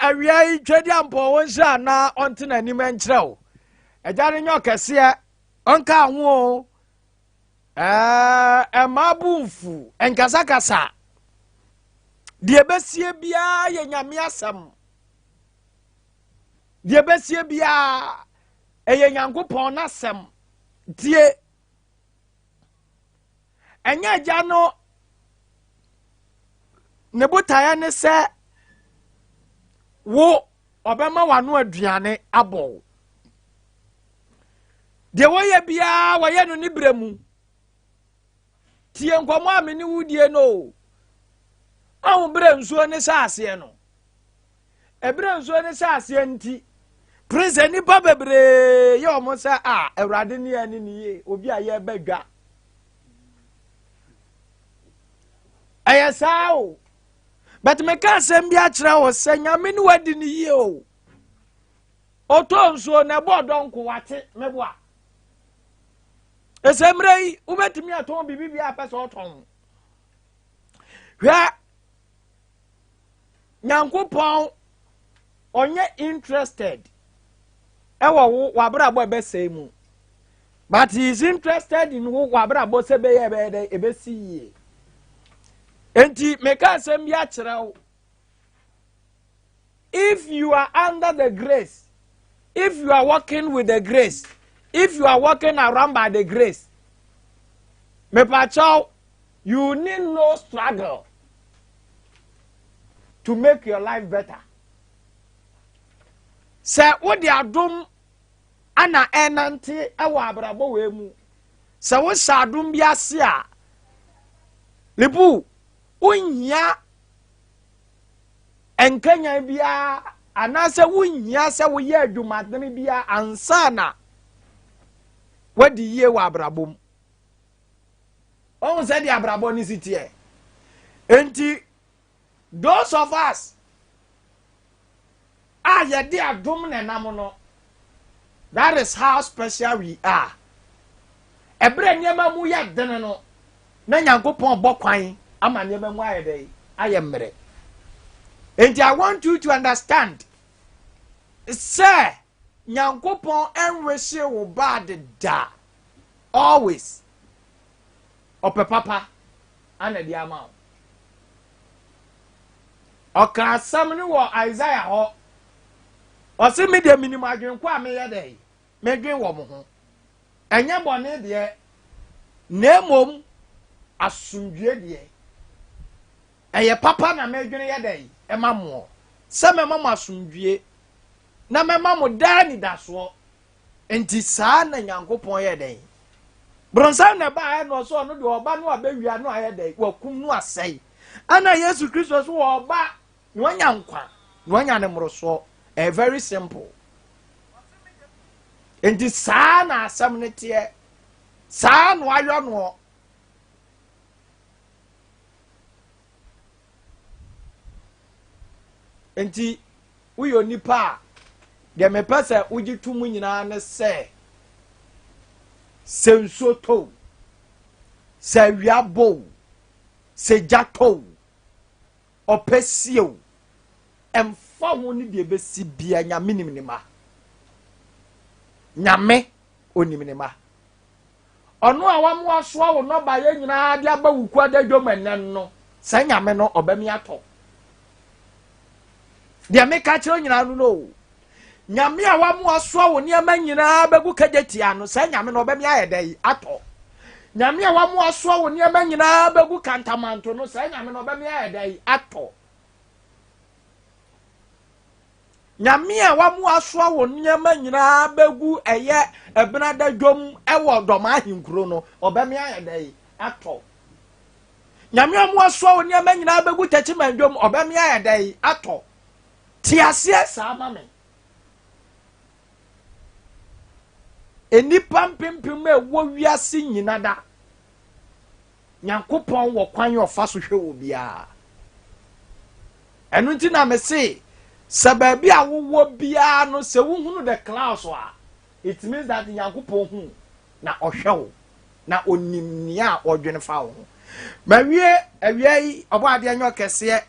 Awia yi twɛdi ampɔ wo nhyira na ɔnte n'anim nkyerɛ wo. Agya no nyɛ ɔkɛseɛ, ɔnka ho o. Ɛma bo mfu, nkasakasa. Deɛ ɛbɛsie biara yɛ Nyame asɛm. Deɛ ɛbɛsie biara ɛyɛ Nyankopɔn n'asɛm. Tie. Ɛnyɛ agya no ne botaeɛ ne sɛ wo ɔbɛma w'ano aduane abɔ wo. Deɛ wɔyɛ biara wɔyɛ no ne berɛ mu. Tie nkɔmmɔ a me ne wo die no o. Ahu berɛ nsuo ne hyɛ aseɛ no. Ɛberɛ nsuo no hyɛ aseɛ nti, prince nnipa bebree yɛ wɔn sɛ a Awurade ne yɛn ne ne yie, obi a yɛreba dwa. Ɛyɛ saa o. But meka asɛm bi akyerɛ wo sɛ Nyame ne wadi ne yie o. Ɔtɔ nsuo na ɛbɔ ɔdɔ nko wate meboa. Ɛsɛ mmerɛ yi wobɛtumi atɔn biribi bi a pɛ sɛ ɔtɔn. Hwɛ, Nyankopɔn ɔnyɛ interested ɛwɔ wo w'abrabɔ ɛbɛsɛe mu, but he is interested in wo w'abrabɔ sɛ ɛbɛyɛ ɛbɛyɛ dɛ ɛbɛsi yie. Enti meka asɛm bi akyerɛ wo, if you are under the grace, if you are walking with the grace, if you are walking around by the grace, mepakyɛw, you need no struggle to make your life better. Sɛ wode adom ana ɛnante wɔ abrabɔ wei mu, sɛ wohyɛ adom bi ase a, lipu wonhia nkanyan biara anaasɛ wonhia sɛ woyɛ adwumadene biara ansa na wadi yie wɔ abrabɔ mu. Ɔhu sɛ deɛ abrabɔ no si teɛ. Enti those of us a yɛde adom na ɛnam no, that is how special we are. Ɛberɛ nneɛma mu yɛ dene no, na Nyankopɔn bɔ kwan ama nneɛma mu ayɛ dɛ ayɛ mmerɛ. Enti I want you to understand sɛ Nyankopɔn ɛnwehye wo bad da. Always ɔpɛ papa ana de ama wo. Ɔka asɛm no wɔ Isaiah hɔ. Ɔse me deɛ menim adwenko a meyɛ dɛ medwen wɔ mo ho. Ɛnyɛ bɔne deɛ, na mmom asomdwie deɛ. Ɛyɛ papa na medwene yɛ dɛ ɛma moɔ. Sɛ mɛma mo asomdwie na mɛma mo daa anidasoɔ. Enti saa na Nyankopɔn yɛ dɛn? Bronsam na ɛbaeɛ na ɔsɛ ɔno deɛ ɔba no abɛwia no ayɛ dɛn? Wakum no asɛe. Ɛna Yesu Kristo so ɔba na wanya nkwa na wanya ne mmorosoɔ. Ɛyɛ very simple. Enti saa na asɛm no teɛ. Saa na wayɔ noɔ. Enti woyɛ onipa a, deɛ mepɛ sɛ wogye to mu nyinaa ne sɛ, sɛ nsuo tɔ o, sɛ awia bɔ o, sɛ gya tɔ o, ɔpɛ sie o, ɛmfa ho ne deɛ ɛbɛsi bia, Nyame nim ne ma. Nyame onim ne ma. Ɔno a wama wasoa wo nnɔbaeɛ nyinaa de aba wo kuada dwom ɛnɛ no, saa Nyame no ɔbɛmi atɔ. Deɛ meka kyerɛ nyinaa no no, Nyame a wama wasoa wo nneɛma nyinaa bɛgu kagyatia no, saa Nyame no ɔbɛmi ayɛ dɛ atɔ. Nyame a wama wasoa wo nneɛma nyinaa bɛgu kantamanto no, saa Nyame no ɔbɛmi ayɛ dɛ atɔ. Nyame a wamo asoa wo nneɛma nyinaa bɛgu ɛyɛ ɛbenada dwom ɛwɔ dɔm ahenkuro no, ɔbɛme ayɛ dɛ atɔ. Nyame a ɔmo asoa wo nneɛma nyinaa bɛgu tɛkyiman dwom, ɔbɛme ayɛ dɛ atɔ. Te aseɛ saa ma me. Nnipa mpempem a ɛwɔ wiase nyina da, Nyankopɔn wɔ kwan a ɔfa so hwɛ obiara. Ɛno nti na mese sɛ baabi a wowɔ biara no, sɛ wohunu the clouds a, it means that Nyankopɔn hu. Na ɔhwɛ wo, na ɔnim nea ɔdwene fa wo ho. Mawie awia yi, ɔbɔ adeɛ nyɛ ɔkɛseɛ,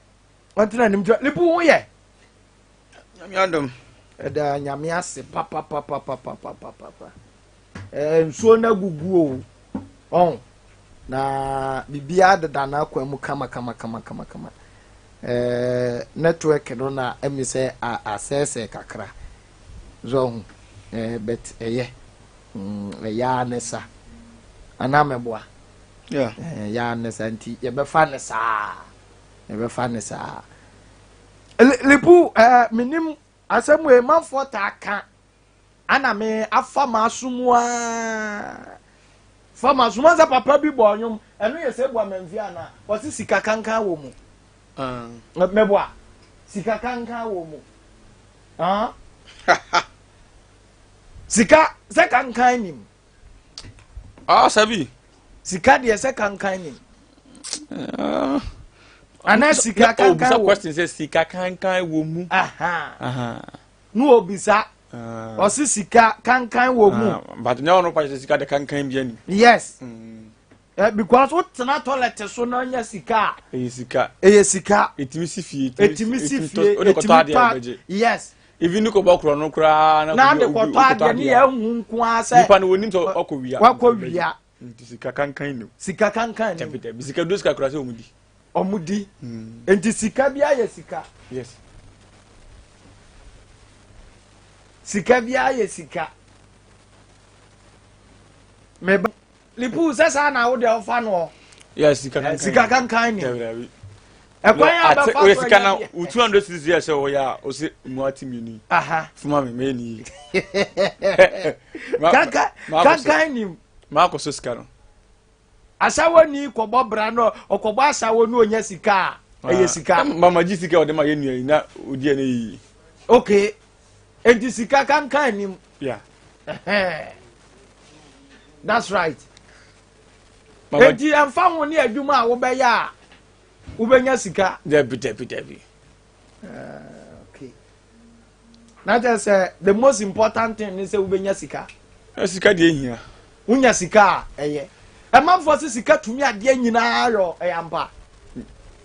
ɔntena anim kyerɛ. Lipu ho yɛ. Nyame adom. Ɛda Nyame ase papapapapapapapa. Ɛɛ nsuo no agugu o. Ɔn na biribiara deda n'akwan mu kama kama kama kama kama. Ɛɛ network no na ɛmi sɛ asɛesɛe kakra. So ɔho ɛɛ but ɛyɛ. Mm, ɛyɛ ara ne sa. Anaa mɛboa. Yeah. Ɛyɛ ara ne sa nti yɛbɛfa ne saa. Yɛbɛfa ne saa. Lipu, ɛɛ menim asɛm wei manfoɔ taa ka ana me afa m'aso mu aa fa m'aso mu sɛ papa bi bɔ ɔnwom ɛno yɛ sɛ bua mamfi ana ɔse sika kankan wɔ mu ah. mɛboa sika kankan wɔ mu ah. sika sɛ kankan nim Ah, sabi. Sika deɛ sɛ kankan ni. Ah. Ana sika kankan wɔ. Question sɛ sika kankan wɔ mu. Aha. No obisa. Ah. Ɔsi sika kankan wɔ mu. Ah, but nyɛ ɔno pa sɛ sika de kankan bi ani. Yes. Mm. Eh, because o tena toilet so na ɔnya sika. Ɛyɛ sika. Ɛyɛ sika. Etimi si fie. Etimi si fie. Etimi tɔ. Yes. Even ne kɔbɔ korɔ no koraa na na de kɔtɔ adeɛ ne yɛ hu nko ara sɛ nipa no wɔnim sɛ ɔkɔ wia wakɔ wia nti sika kankan nim sika kankan nim dabi dabi sika duro sika koraa sɛ wɔn di wɔn di hmm. nti sika bi ayɛ sika yes sika bi ayɛ sika meba Lipu sɛ saa na wo deɛ ɔfa noɔ. Yɛ sika kankan. Sika kankan ni. Ɛkwan a bɛfa so ɛnyɛ sika na wo 200 cedis yɛ sɛ ɔyɛ a ɔsɛ mu ate mmienu yi. Fuma mi mɛyɛ ni yie. Kankan kankan nim. Maa kɔ so sika no. Asawo ni kɔbɔ bra no ɔkɔbɔ asawo no onya sika a ɛyɛ sika. Mama gye sika ɔde ma yɛ nua yi na odi ɛne yiyi. Okay. Enti sika kankan nim. Yeah. That's right. Enti ɛmfa ho ne adwuma a wobɛyɛ a wobɛnya sika. Dabi dabi dabi. Uh, okay. Na kyerɛ sɛ the most important thing ne sɛ wobɛnya sika. Sika deɛ hia. Wonya sika a ɛyɛ. Ɛmanfoɔ sɛ sika tumi adeɛ nyinaa yɔ ɛyɛ ampa.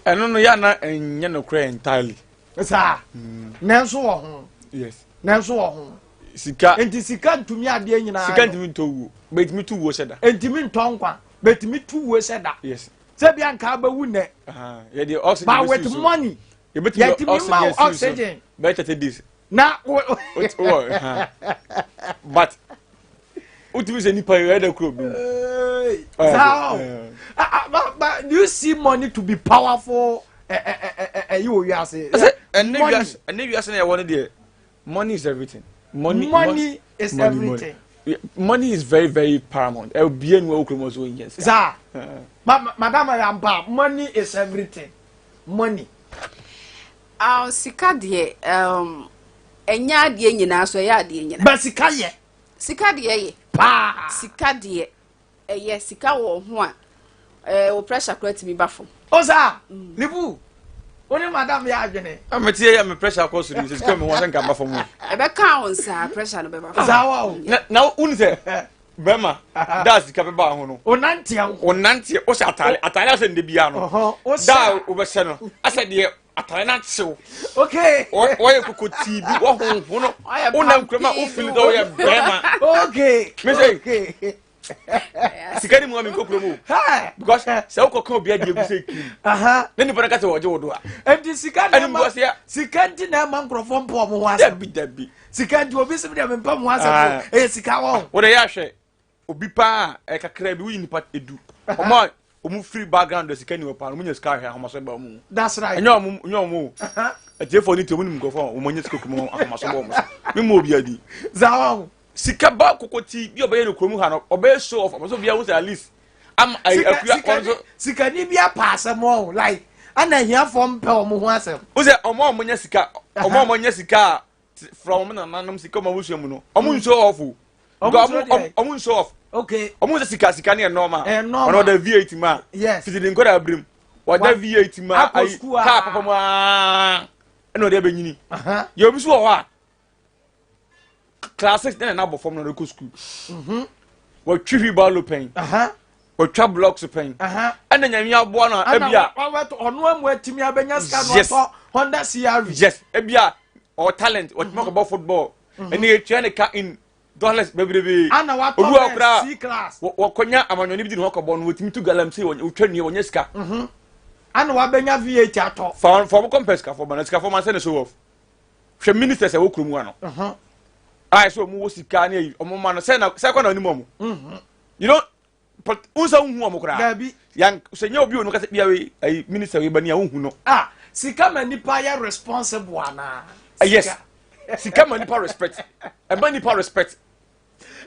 Ɛno no yɛ ana ɛnyɛ nokorɛ entirely. Saa. Mm. Nanso wɔ ho. Yes. Nanso wɔ ho. Sika. Nti sika ntumi adeɛ nyinaa. Sika ntumi ntɔ wuo. Bɛtumi tu wuo hyɛ da. Ntumi ntɔ nkwa. Bɛtumi tu wuo hyɛ da. Yes. Sɛ bi anka abɛwu nɛ. Yɛde oxygen But with money. Yɛtumi ma wo oxygen. Bɛyɛ 30 days. Na wo. Wɔ but wotumi sɛ nipa yɛ ɛdɛ kuro bi mu. Saa o. But do you see money to be powerful? Ɛyi wɔ wiase. Ɛnɛ wiase ɛnɛ wiase na yɛ wɔ ne deɛ. Money is everything. Money, money is money, everything. Money. money is very very paramount. Ebie nu okuro mo so yes. Sir, ma madam Ayampa, money is everything. Money. Ah, sika deɛ um, ɛnyɛ adeɛ nyinaa so ɛyɛ adeɛ nyinaa. Ba sika yɛ. Sika deɛ yɛ. Paa. Sika deɛ. Ɛyɛ sika wɔ ho a ɛɛ wo pressure koraa tumi ba fam. O saa libu wo ne madam yɛ adwene. A mete yɛ me pressure kɔ soro sɛ sika mi ho asɛ nka ba fam o. Ɛbɛka wo nsa pressure no bɛba fam. Saa wa o. Na na wuni sɛ bɛrima da sika bɛba ho no. O nanteɛ wo. O nanteɛ o hyɛ ataale ataale asɛ ndɛ bia no. Da o bɛhyɛ no asɛ deɛ ataare no akyew okay wɔyɛ kokotii bi wɔhonho no wonam kurom a wofili sɛ woyɛ bɛrima okay me sɛ sika ni mu a menkɔ kurom o because sɛ wokɔka obi adeɛ gu sɛ kim na nipa no ka sɛ wɔgye wo do a ɛnti sika na ɛma sika nti na ɛma nkurɔfoɔ mpɔ ɔmo ho asɛm dabi dabi sika nti obi sɛ deɛ mempɛ mo asɛm ɛyɛ sika wɔn wode yɛ ahwɛ Obi paa a ɛyɛ kakra bi woyi nipa edu. Wɔn a wɔn firi background de sika ni wɔ paa no wɔn nya sika ahwɛ ahomaso ba wɔn mu. That's right. Ɛnyɛ wɔn nyɛ wɔn o. Atiefoɔ ne tie wɔn nim nkurɔfoɔ a wɔn anya sika kurom ahomaso bɔ wɔn so. Mi mu obi adi. Zawon. Sika ba koko ti bi a ɔbɛyɛ no kurom ha no ɔbɛyɛ show off ɔbɛsɛ obi ahu sɛ at least ama ayi akuya wɔn so. Sikani bi apa asɛm wɔn like ɛna ahiafoɔ mpɛ wɔn ho asɛm. Wosɛ wɔn a wɔn nya sika wɔn a wɔn nya sika a from wɔn nananom sika wɔn abusua mu no wɔn nso off o because wɔn nso off wɔn nso sika sika ne yɛ normal ɔno ɔda v8 mu a fiti ne nkɔda abirim ɔda v8 mu a ayi kaa papa mu aa ɛna ɔde abɛnyini yɛ obi so wɔ hɔ a class 6 na nana abɔ fam na ɔde kɔ sukuu mhm. Wɔtwi wheelbarrow pɛn. Wɔtwa blocks pɛn. Ɛna nyame aboa no ebia. Ɔno amu atumi abɛnya sika no ɔtɔ Honda CRV. Yes, ebia ɔwɔ talent ɔtumi mhm. akɔbɔ football. Mhm. Ɛna etua ne ka in dollars bebrebe. Ana watɔ bɛn C class. Wɔkɔnya amanyɔne bi di ne hɔ kɔbɔ no wɔtumi tu galamsey wɔtwa nnua wɔnyɛ sika. Mhm. Ana wabɛnya V8 atɔ. Fa fa wɔn kɔmpɛ sikafo ma na sikafo ma sɛ ne so off. Hwɛ ministers a ɛwɔ kurom ha no. A ɛsɛ wɔn wɔ sika ne ayi wɔn ma no sɛ na sɛ kɔ na onim wɔn. You know but n sɛ nhu wɔn koraa. Dabi. Yan sɛ nyɛ obi onu kasa bia wei ayi minister wei ba ni a nhu no. Ah sika ma nipa yɛ responsible anaa. Eh, yes sika ma nipa respect ɛma nipa respect.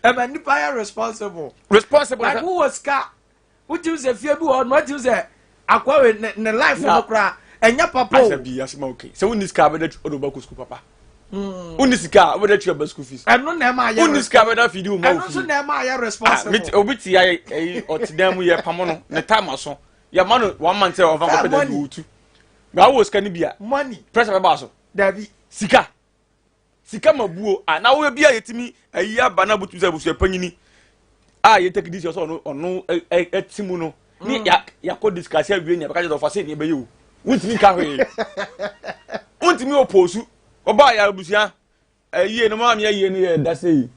Ɛma nipa yɛ responsible. Responsible. Like wowɔ sika Wotumi sɛ fie bi wɔ hɔ no watumi sɛ akwa wei ne ne life no koraa ɛnyɛ papa o. Asɛ bi asɛm okay sɛ wonni sika abɛda ɔde ɔba kɔ sukuu papa. Hmm. Wonni sika abɛda tua ba school fees. Ɛno na ɛma ayɛ. Wonni sika abɛda fidi wo ma wo fie. Ɛno nso na ɛma ayɛ responsible. Ah, obi ti ayɛ ɛyi ɔte dan mu yɛ pamo no ne time aso yɛ ma no one month sɛ ɔfa nkɔpɛ dan bi wɔtu. Baa wɔ sika no bi a. Money. Pressure bɛba so. Dabi. Sika. Sika ma buo a na woyɛ bi a yɛtumi ayi aba na botumi sɛ abusua panyini a yɛ take decision sɛ ɔno ɔno ɛte mu no ne mm. yɛakɔ discuss awie nea bɛka kyerɛ sɛ ɔfa sɛ nea ɛbɛyɛ o wontumi nka hwee wontumi ɔpɔsu ɔbaa yɛ abusua ayie no maame ayie no yɛ da sɛ yi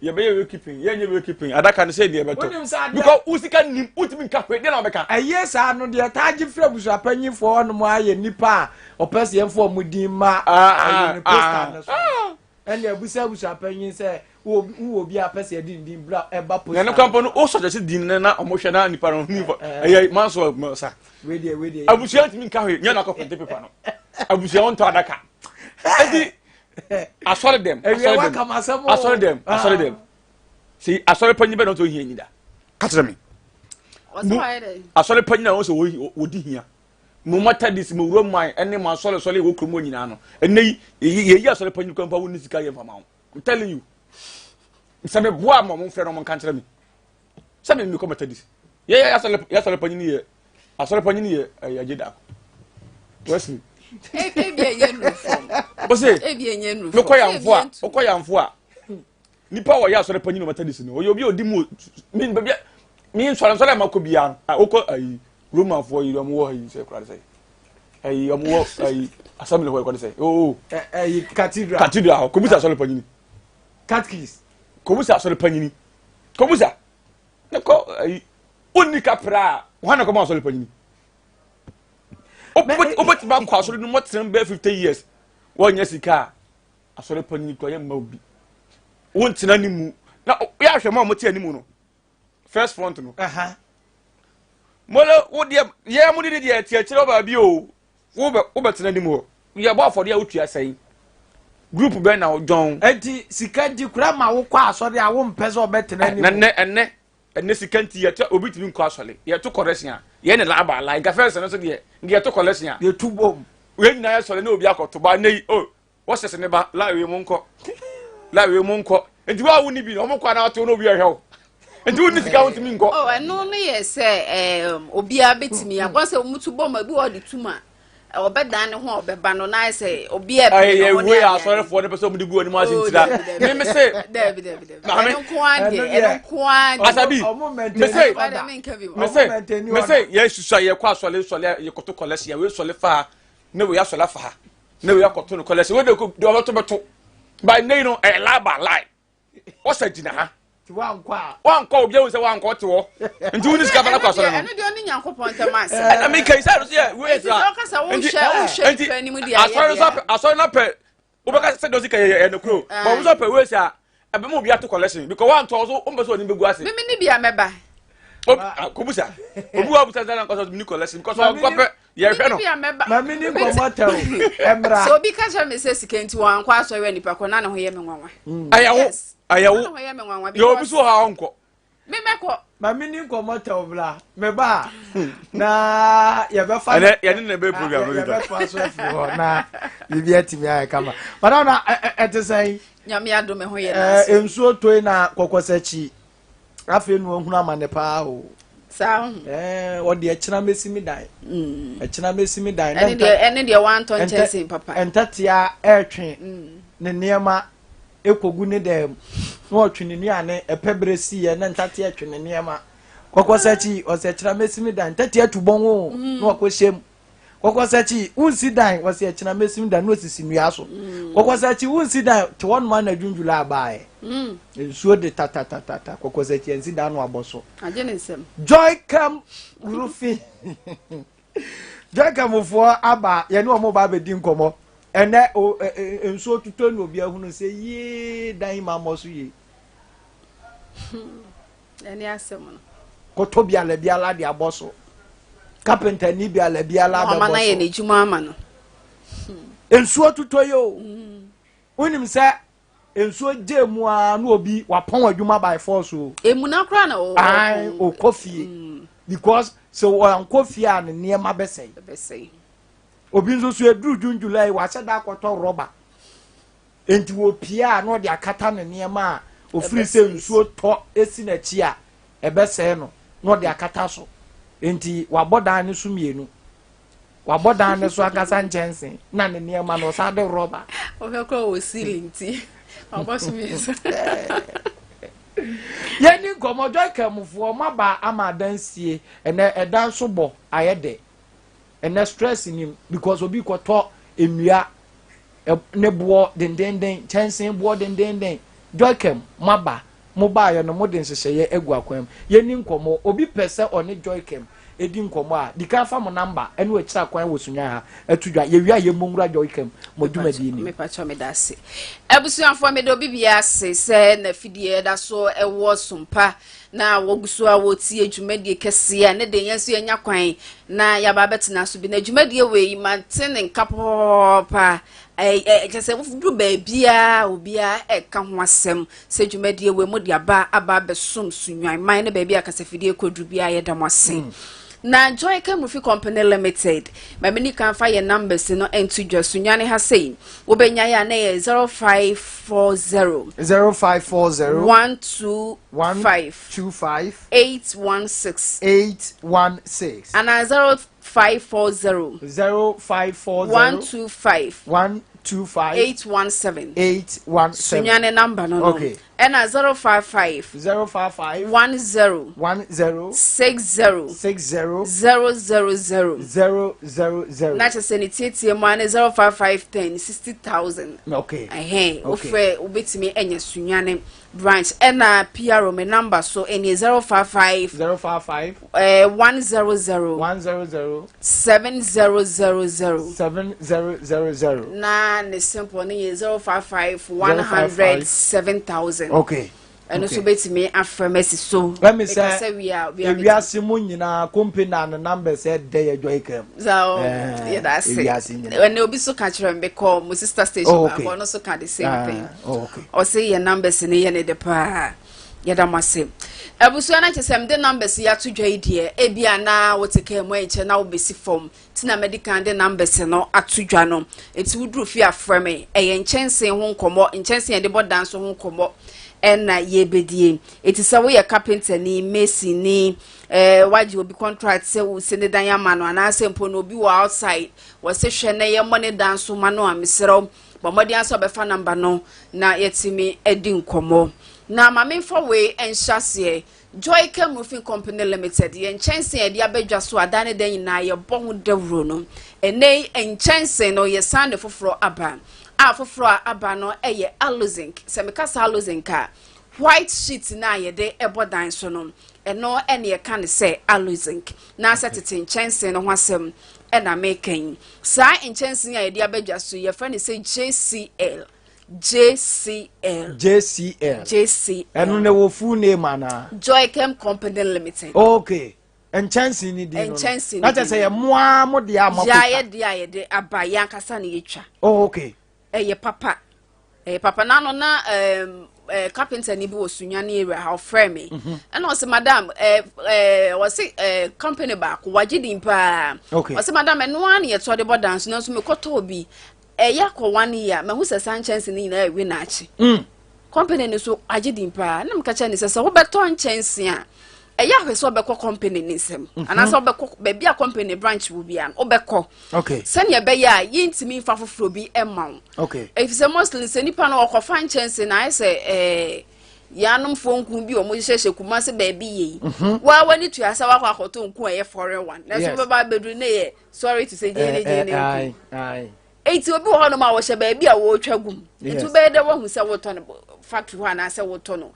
yɛbɛyɛ wake keeping yɛnyɛ wake keeping adaka no sɛ deɛ ɛbɛtɔ because wo sika nim wotumi nka hwee deɛ na wɔbɛka. Ɛyɛ saa no deɛ taa gye firi abusuapanyinfoɔ hɔnom ayɛ nipa a ɔpɛ sɛ yɛmfa wɔn din ma ɛyɛ ne posta no so ɛna abusa abusuapanyin sɛ wowɔ obi a pɛ sɛ yɛde ne din bra ɛba posta. Na ne kwan no wosɔ kyɛ sɛ din no na ɔmo hwɛ na nipa no ni ɛyɛ manso sa abusua ntumi nka hwee nyɛ na akɔ pɛnte pepa no abusua wɔntɔ adaka ɛnti asɔre dɛm asɔre dɛm asɔre dɛm asɔre dɛm sɛ asɔre panyin bɛ na ɔsɛ ohia nyi da kakyere mi asɔre panyin na ɔsɛ wɔdi hia mo methodist mo roman ɛne mo asɔre sɔre wɔ kurom nyinaa no ɛnɛ yi yɛyi asɔre panyin kwan pa wo ne sika yɛ nfama ho i'm telling you sɛ me boa ma mo nfrɛ no mo nka nkyerɛ mi sɛ mi mi kɔ methodist yɛ yɛ asɔre yɛ asɔre panyin yɛ asɔre panyin yɛ ɛyɛ agye daako wesley. ebi enye nuru fam. o se ebi enye nuru fam. mekɔ yanfo a okɔ yanfo a nipa a ɔyɛ asɔre panyin na methodist no ɔyɛ obi a odi mu mi baabi mi nsɔre nsɔre a ma kɔ biara a okɔ ayi romanfoɔ yi ɔmo wɔ ayi sɛ kura de sɛ ayi ɔmo wɔ ayi assembly hɔ ɛkɔ de sɛ oo. ɛyi cathedral cathedral hɔ kòmùsà asɔre panyin. catechist. Kɔbusa asɔre panyini. Kɔbusa. Ne kɔ ayi. Wonni kapra a, wɔn na kɔma asɔre panyini. Wobɛtumi akɔ asɔre no mu ɔtena bɛyɛ 50 years. Wɔnyɛ sika a, asɔre panyini kɔ yɛ mma obi. Wontena ne mu. Na yɛ ahwɛ ma wɔte anim no. First front no. Mole wo deɛ yɛ mo de deɛ ɛte akyire wɔ baabi o. Wobɛ wobɛtena anim hɔ. Yɛbɔ afɔdeɛ a wotua sɛn? Group bɛn na wodwɔn? Enti sika nti kura ma wokɔ asɔre a wompɛ sɛ ɔbɛtena anim. Na nnɛ ɛnnɛ ɛnnɛ sika nti yɛto obi tumi nkɔ asɔre. Yɛto kɔrɛsin a yɛn ne laaba ala nka fɛnsɛ no so deɛ nka yɛto kɔrɛsin a. Yɛtu bom. Yɛn nyinaa yɛ sɔre ne obi akɔto ba nnɛ yi o oh, wɔhyɛ sɛ ne ba la wei mu nkɔ la wei mu nkɔ nti wo a wonni bi na wɔn kɔ anaa ɔte wo na obi ɛhwɛ wo nti wonni sika wontumi nkɔ. Oh, ɛno no yɛ sɛ ɛɛm obiara betumi akɔ sɛ wɔn tu bɔ ma ebi wɔ ɔde tum a ɔbɛdan ne ho a ɔbɛba no na ayɛ sɛ obiara pɛ ne ho ne adeɛ. Ɛyɛ asɔrefoɔ no pɛ sɛ wɔn de gu anim ase oh, ntira mi mi se. Dɛbi dɛbi dɛbi ɛno nko ara deɛ ɛno nko ara deɛ. Asabi mi se mi se mi se yɛ susua yɛ kɔ asɔre sɔre yɛ kɔto kɔlɛsi yɛ wei sɔre fa ne wei asɔre afa ha. na wei akɔto no kɔlɛsɛ wei de ko de ɔbɛto bɛto ba nne yi no ɛyɛ lie by lie ɔsɛ gyina ha wankɔ obi ahu sɛ wankɔ ɔte hɔ nti woni sika fana kɔ asɔre no ɛno deɛ ɔne nyankopɔn ntam asɛm ɛna meka yi sɛ ɛno so yɛ wei sa nti nti asɔre no asɔre no pɛ wobɛka sɛ deɛ ɔsi ka yɛ ɛno kuro bɔn nso pɛ wei sa ɛbɛma obi ato collection because wantɔ so wompɛ sɛ ɔne bɛgu ase meme ne bia mɛba kɔbusa obi wa busa sɛ nkɔsɔ mini collection because ɔnkɔ pɛ yɛhwɛ no mami ni nkɔmɔ tɛ o ɛmra sɛ obi ka kyerɛ me sɛ sika nti wɔankɔ asɔre a nipa kɔ na ne ho yɛ me nwanwa ɛyɛ wo ɛyɛ wo yɛ obi so wɔ ha ɔnkɔ Me mɛkɔ. Ma me ni nkɔmɔ tɛw bla. Me ba na yɛbɛfa. Ɛnɛ yɛne na ɛbɛyɛ program no yɛbɛtoa so afiri hɔ na biribi atumi ayɛ kama. Madam na ɛte sɛn? Nyame adom ɛho yɛ n'ase. Nsuo toe na kɔkɔsakyi. Afei na wahunu amane paa o. Saa ho. Ɛɛ ɔde ɛkyena mesi mi dan. Mm. Ɛkyena mesi mi dan. Ɛne deɛ ɛne deɛ wantɔ nkyɛnsee papa. Ntatea ɛretwe mm. ne nneɛma. Ekogu ne dan mu na ɔtwe ne nnuane, ɛpɛ berɛ siiɛ na ntateɛ twe ne nneɛma. Kɔkɔsakyi, ɔsɛ kyena mɛsi me dan, ntateɛ atu bɔn o, na wakɔhyɛ mu. Kɔkɔsakyi, wonsi dan, ɔsɛ kyena mɛsi me dan, na ɔsisi nnua so. Kɔkɔsakyi, wonsi dan, te hɔ nom ana June July baeɛ. Nsuo de tatatatata, kɔkɔsakyi ansi dan no abɔ so. Agye ne nsam. Joy come roofing. Dwakamufoɔ aba yɛne wɔn ba abɛdi nkɔmmɔ ɛnɛ o ɛ ɛ nsuo tutɔ na obi ahunu sɛ yee dan yi ma mmɔ so yie. Ɛne asɛm no. Kɔtɔ biala biala de abɔ so. Kapenta ni biala biala bɛbɔ so. Ɔma no ayɛ n'adwuma ama no. Nsuo tutɔ yi o. Wonim sɛ Nsuo gyee mu ara na obi wapɔn adwuma by force o. Emuna koraa na ɔwɔ. Ayi okɔ fie. Mm. Because sɛ wankɔ fie a ne nneɛma bɛsɛe. Bɛsɛe. Obi nso so eduru June July wahyɛ da akɔtɔ rɔba. Nti wɔpie a na ɔde akata ne nneɛma a ofiri sɛ nsuo tɔ esi n'akyi a ɛbɛsɛe no na ɔde akata so. Nti wabɔ dan no so mmienu. Wabɔ dan no so ankasa nkyɛnse na ne nneɛma no ɔsan de rɔba. Ɔhwɛ kora wɔ ceiling nti wabɔ so mmiɛnsa. Yɛni nkɔmmɔ Joy Kamufoɔ maba ama adansie ɛnɛ ɛdan so bɔ ayɛ dɛ ɛnɛ stress nim because obi kɔtɔ nnua ne boɔ dendenden kyɛnse boɔ dendenden Joy Kam maba Mobaeɛ no, mode nhyehyɛeɛ agu akwan mu. Yɛnni nkɔmmɔ. Obi pɛ sɛ ɔne Joycam di nkɔmmɔ a, di kan fa mo namba ne akyiri akwan wɔ Sunyani ha to dwa. Yɛwie a, yɛmmɔ nwura Joycam mo dwumadie no mu. Mepakyɛw meda ase. Abusuafoɔ meda obi biara ase sɛ n'afidie da so wɔ sompa na wɔgu so a wɔtie dwumadie kɛseɛ a ne de yɛn nso yɛnya kwan na yɛaba abɛtena so bi. Na dwumadie wei mante ne nka pɔpɔpɔpɔ kyɛ sɛ woduru baabiara obiara ɛka ho asɛm Sɛ dwumadie wei mo de aba aba abɛsom Sunyani man ne baabi a kasafidie kɔduru biara yɛda mo ase. Mm. Na Joy Kemrufi Company Limited, ma me ni kan fa yɛ numbers no nto dwa Sunyani ha sei. Wobɛnya yɛ a na yɛ 0540 0540 125 125 816 816 anaa 0540 0540 125 125 817 817 Sunyani number no no Okay. ɛna 055 055 10 10 60 60 000 0 0 0 na kyerɛ sɛ ne tietie mu a ne 055 10 60000 Okay. ɛhɛn Okay. wofrɛ wobɛtumi anya Sunyani branch ɛna PRO me number so ɛne 055 055 100 100 7000 7000 na ne simple ne yɛ 055 100 7000 Okay. ɛno nso bɛtumi afrɛ m asi so Let me Meka say sɛ wie a obiara bɛtumi- ewiase mu nyinaa company na ne numbers ɛdɛ yɛ Joy Kam. so Eh, yɛda ase ewiase nyinaa. ɛnna obi so ka kyerɛ me bɛkɔ mo sister station Oh, okay. baako ɔno so ka the same Ah, thing oh, okay. ɔse yɛ numbers no yɛ ne de paa yɛda mo ase abusua no kyɛ sɛ mede numbers yi ato dwa yi deɛ ebi a na wote kaa mu ɛnkyɛ na wobɛsi fam nti na mede kan de numbers no ato dwa no nti woduru fie afrɛ me ɛyɛ nkyɛnsee ho nkɔmmɔ nkyɛnsee yɛde bɔ dan so ho nkɔmmɔ ɛna yɛbɛdie ɛti sɛ woyɛ carpenter ni mason ni wagye obi contract sɛ wosi ne dan ama no anaasɛ mpo no obi wɔ outside wɔsɛ hwɛ na yɛmmɔ ne dan so ma no a mesrɛ wo bɔ mmɔden asɛ ɔbɛfa number no na yɛtumi adi nkɔmmɔ na maame mfa wei nhyɛ aseɛ Joy Cam Roofing Company Limited yɛn nkyɛnsee a yɛde abɛdwa so adan ne dan nyinaa yɛbɔ ho dawuro no ɛnɛ yi nkyɛnsee no yɛsan de foforɔ aba a foforɔ a aba no yɛ aluzinc sɛ meka saa aluzinc a white sheet na yɛde ɛbɔ dan so no ɛno ɛne yɛka ne sɛ aluzinc na sɛ tete nkyɛnsee no ho asɛm ɛna meka yi saa nkyɛnsee a yɛde abɛdwa so yɛfrɛ no sɛ JCL JCL JCL. JCL Ɛno ne wɔ full name anaa? Joychem Company Limited. Okay. Nkyɛnsee ni din no. Nkyɛnsee ni Na kyerɛ din sɛ yɛ mmoa mo deɛ ama yɛ kota. yɛ deɛ a yɛde aba yɛ ankasa na yɛtwa Oh, okay. ɛyɛ papa ɛyɛ papa n'ano na carpenter ni bi wɔ Sunyani area ha ɔfrɛ me ɛna ɔsɛ madam ɛɛ ɛɛ ɔsɛ company baako wagye din paa ɔsɛ madam ɛnoa na yɛtɔ de bɔ dan so nanso mekɔtɔɔ bi ɛyɛ akɔ one year mahu sɛ saa nkyɛnsee no nyinaa ɛwe n'akyi company no so agye din paa na meka kyerɛ ne sɛ sɛ wobɛtɔ nkyɛnsee a Ɛyɛ ahwɛ sɛ ɔbɛkɔ company ne nsam mhm. anaasɛ ɔbɛkɔ baabi a company branch wɔ biara no ɔbɛkɔ. Okay. Sɛnea ɛbɛyɛ a yɛntumi nfa foforɔ bi ɛma wo. Okay. Efisɛ mostly sɛ nipa no ɔkɔfa nkyɛnse na ayɛ sɛ ɛɛ yanomfoɔ nku bi wɔn hyehyɛ kumase baabi yɛ yi. Mhm. Waa wani tua sɛ wakɔ akɔtɔ nku a ɛyɛ foreign one. Na so bɛba abɛduru ne yɛ sorry to say gyeene gyeene nku. Enti obi wɔ hɔnom a wɔhyɛ baabi a wɔretwa gu mu. Enti wobɛyɛ dɛ woahu sɛ wotɔ no factory hɔ anaasɛ wotɔ no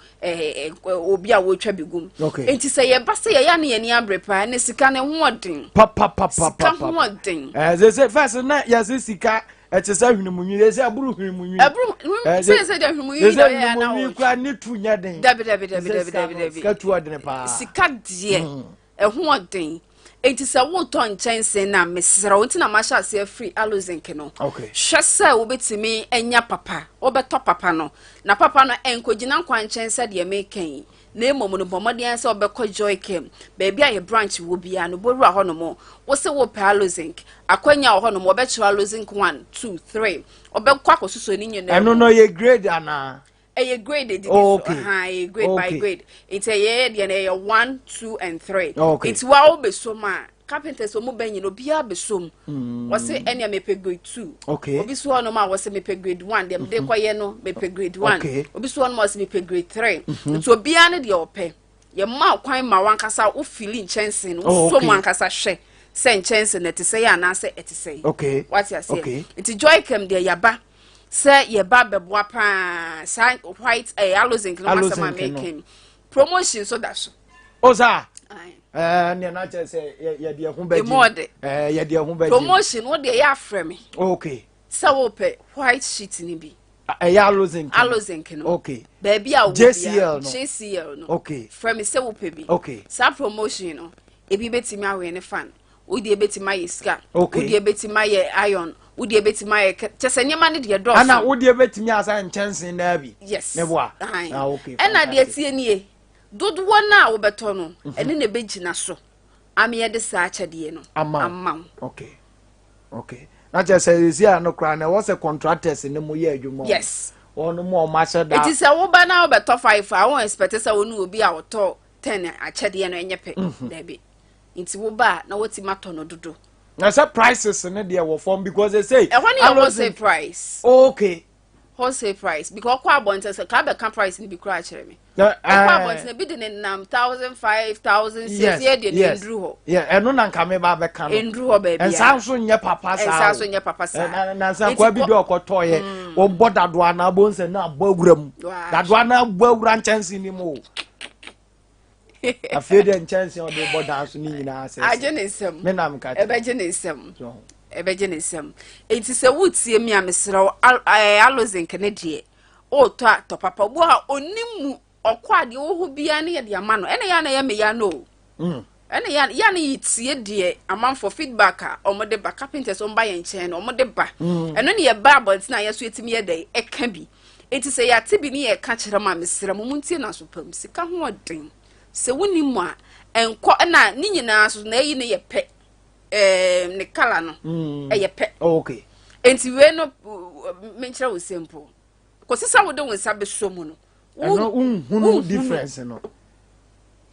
obi a wɔretwa bi gu mu. Enti sɛ yɛba sɛ yɛyɛ ne yɛn ani abere paa ne sika no ho ɔden. Papapapa. Sika ho ɔden. Ɛɛ sɛ sɛ first na yɛsɛ sika ɛte sɛ hwene nwi yɛsɛ aburu hwene mu nwi. Aburu sɛ sɛ deɛ hwene mu nwi na ɔyɛ ana wɔtwe. Kura ne tu nyɛ den. Dabi dabi dabi dabi dabi dabi. Sika tu ɔden paa. Sika deɛ. Ɛho ɔden. Enti sɛ woretɔ nkyɛnsee no a, mesrɛ wo, nti na mahyɛ aseɛ afiri aloe-zinc no. Okay. Hwɛ sɛ wobɛtumi anya papa. Wobɛtɔ papa no. Na papa no, ɛnkɔgyina nkwankyɛn sɛdeɛ meka yi, na mmom no, bɔ mmɔden ara sɛ wobɛkɔ Joy Care, baabi a yɛ branch wɔ biara no, bɔwura hɔnom. Wo se wopɛ aloe-zinc. Akwanya wɔ hɔnom, wɔbɛkyerɛ aloe-zinc 1, 2, 3. Wobɛkɔ akɔsosɔ ne nyinaa Ɛno mu. no, ɛyɛ grade anaa? Ɛyɛ grade edidi Oh, so. okay. Aha, ɛyɛ grade by Okay. grade. Nti ɛyɛ deɛ no ɛyɛ one, two and three. Oh, okay. Nti wa wobɛsom a carpenters wɔn bɛ nyina obiara bɛsom. Wɔse ɛnea mepɛ grade two. Mm. Okay. Obi so hɔnom a wɔse mepɛ grade one deɛ mede kɔyɛ no mepɛ grade one. Okay. Obi so hɔnom a wɔse mepɛ grade 3 Nti obiara ne deɛ ɔpɛ. Yɛma wo kwan ma wankasa wo fili nkyɛnse no, Oh, wosɔ okay. mu ankasa hwɛ sɛ nkyɛnse no ɛte sɛ yɛ anaasɛ ɛte sɛ. Okay. Wate aseɛ? Okay. Nti Joycam deɛ yaba sɛ yɛba bɛboa paa saa white eh, alozinc no masɛm a Alozinc no. meka yi. Promotion nso da so. O saa. Aye. Ɛɛ nea na kyerɛ sɛ yɛ yɛde ɛho bɛgye. Emu ɔde. Ɛɛ yɛde ɛho bɛgye. Promotion wo deɛ yɛ afrɛ me Okay. sɛ wopɛ white sheet no bi. Ɛyɛ alozinc. no. Alozinc no. Okay. Baabi a wɔ JCL no. JCL no. Okay. Frɛ me sɛ wopɛ bi. Okay. Saa promotion no, ebi bɛtumi awɛ ne fan. Wo deɛ bɛtumi ayɛ sika. Okay. Wo deɛ bɛtumi ayɛ iron. Wo deɛ bɛtumi ayɛ kyɛ sɛ nneɛma no deɛ dɔɔso. Ana wo deɛ bɛtumi asa nkyɛnse naa bi. Yes. Ne boa. Aye. Ah, okay. Ɛna deɛ Fantastic. tie nie, dodoɔ no a wobɛtɔ no, ɛne na ɛbɛgyina so ama yɛde saa akyɛdeɛ no Ama wo. ama wo. Okay. Okay. Na kyerɛ sɛ esi ano koraa na ɛwɔ sɛ contractors ne mo yɛ adwuma. o. Yes. Wɔn mo a wɔn ahyɛ da. Eti sɛ woba na wobɛtɔ five a, won expect sɛ wo ne obi a ɔtɔ ten akyɛdeɛ no ɛnyɛ pɛ. Mhm. Dabi. Nti woba a na watumi atɔ no dodo. Na sɛ prices ne deɛ wɔ fam because they say. Ɛhɔ ne yɛ wholesale price. Okay. Wholesale price because ɔkɔ abɔnten sɛ kaa bɛka price no bi koraa kyerɛ me. Na, Ɔkɔ eh, abɔnten ebi de ne nam 1,500, 1,600 Yes, yɛ deɛ no yes. nduru hɔ. Yeah, ɛno na nka me ba bɛka no. Nduru hɔ baabi a. Nsa nso nyɛ papa saa. Nsa o. nso nyɛ papa saa. Eh, Na na nsa Nti kwa bi kɔ- de ɔkɔtɔ yɛ. Wɔbɔ dadoa na abɔ nsɛ na abɔ awura mu. Waa. Dadoa na abɔ awura nkyɛnse ni mu o. Afei deɛ nkyɛnse a ɔde bɔ dan so ne nyinaa sɛ. Agye ne nsam. Me nam ka kyerɛ. Ɛbɛgye ne nsam. So. Ɛbɛgye ne nsam. Enti sɛ wotie mi a mesrɛ wo al- eh, alozinc ne deɛ ɔretɔ a tɔ papa. Obi wɔ hɔ a ɔnim mu ɔkɔ adeɛ wɔ hɔ biara ne yɛde ama no. Ɛna yɛ a na ɛyɛ me ya no o. Ɛna yɛ a yɛ a na yɛtie deɛ amanfoɔ feedback a wɔde ba carpenters wɔn ba yɛn nkyɛn no wɔde ba. Ɛno ne yɛba abɔnten a yɛso yɛtumi yɛ dɛ ɛka bi. Enti sɛ yɛate bi ne yɛka kyerɛ mo a mesrɛ mo montie no aso pa mu. Sika ho ɔden. Sɛ wonni mu a ɛnkɔ ɛna ne nyinaa so na ɛyi no yɛ pɛ. Ɛɛm ne kala no ɛyɛ pɛ. Oh, okay. Enti wei no menkyerɛ wo sɛ mpo kɔsi sɛ wode wo nsa bɛsɔ mu no. Ɛno wonhunu difference no.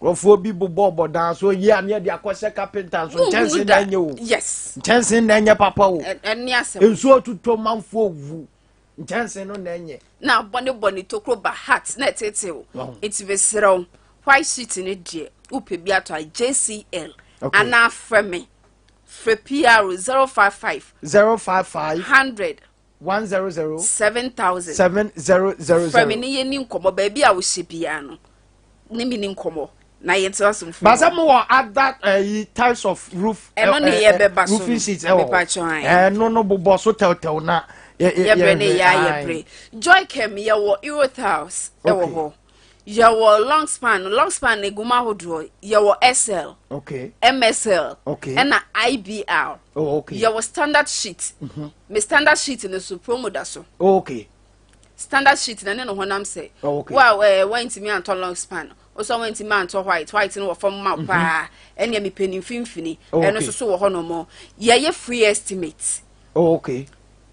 Nkurɔfoɔ bi bobɔ bɔdan so yi a ne yɛde akɔhyɛ carpenter nso nkyɛnse na ɛnyɛ o. Yes. Nkyɛnse na ɛnyɛ papa o. Ɛne asɛm. Nsuo tutɔ manfoɔ wu. Nkyɛnse no na ɛnyɛ. Na bɔne bɔne tokuro ba heart na ɛtetew. Nti mesrɛ wo white sheet no deɛ wopɛ bi atɔ a JCL Okay. anaa frɛ me frɛ PR 055 055 100 100 7000 7000. Frɛ me ne yɛni nkɔmmɔ baabi a wohyɛ biara no ne me ni nkɔmmɔ na yɛntena so mfiri But sɛ mo wɔ other uh, types of roof. Ɛno ne eh, eh, yɛbɛba so no. Roofing sheets ɛwɔ hɔ. Mepa kyɛw, ae. Ɛno no bobɔ so tɛwtɛw na. Yɛbrɛ ne yɛ ayɛbrɛ. Joycam yɛwɔ Eurotiles ɛwɔ Okay. hɔ. Yɛwɔ long span, long span na egu mu ahodoɔ. Yɛwɔ SL, Okay. MSL, Okay. ɛna IBR. Oh, okay. Yɛwɔ standard sheet. Me standard sheet no so promo da so. Oh, okay. Standard sheet na ne ne honam sɛ. Oh, okay. Wo a eh, wantumi antɔ long span, wo nso wantumi antɔ white, white no wɔ fam ma wo paa. Ɛnea mepɛ ne mfimfini. Oh, Ɛno okay. nso so wɔ hɔ nom. Yɛyɛ free estimate. Oh, okay.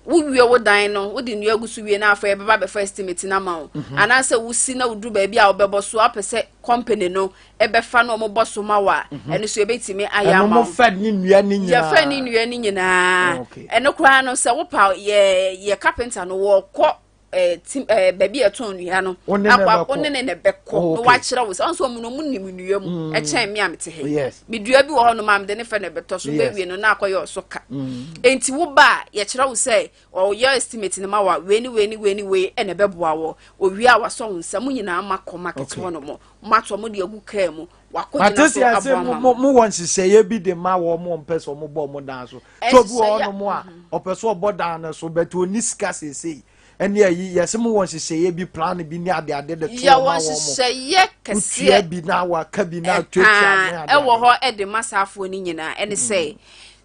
Wowie wo dan no, wode nnua gu so wie na afei yɛbɛba abɛfa estimate no ama wo. Anaasɛ wosi na woduru baabi a wobɛbɔ so a, wopɛ sɛ company no bɛfa na wɔbɔ so ma wo a, ɛno nso yɛbɛtumi ayɛ Ɛno ama mo wo. fɛ ne nnua ne nyinaa. Yɛfɛ ne nnua no nyinaa. Oh, okay. Ɛno koraa no sɛ wopa yɛ yɛ carpenter no wɔkɔ eh, tim eh, baabi a ɛtɔn nnua no Wo ne ne akɔ bɛkɔ. wo ne ne na ɛbɛkɔ Oh, na okay. wakyerɛ wo sɛ ɔnso ɔmo no ɔmo nim nnua mu ɛkyɛn me a mete ha yi. Yes. Me dua bi wɔ hɔ nom a mede ne fɛ na ɛbɛtɔ so Yes. bɛwie no na akɔyɛ ɔso ka. Enti wo ba a yɛkyerɛ wo sɛ ɔyɛ estimate no ma wa wei ne wei ne wei ne wei ɛna ɛbɛboa wɔ owie a wasɔ wo nsa mo nyinaa makɔ market Okay. hɔ nom moatɔ mo de agu kaa mu wakɔ Mate gyina sɛ so yɛse aboa mo ma mo mo. mowɔ nhyehyɛeɛ bi de ma wɔn mo mpɛ sɛ wɔn bɔ wɔn dan so. Sɛ obi wɔ Nhyehyɛeɛ hɔnom a ɔpɛ sɛ ɔbɔ dan no so but ɔnni sika seesei ɛne ayi yɛse mowɔ nhyehyɛeɛ bi plan bi ne adeade de to Yɛwɔ ma wɔn mo. nhyehyɛeɛ Wotua kɛseɛ bi na waka bi na tuatua ne ɛhaa adeade. ɛwɔ hɔ de ma saafoɔ no nyinaa ɛne sɛ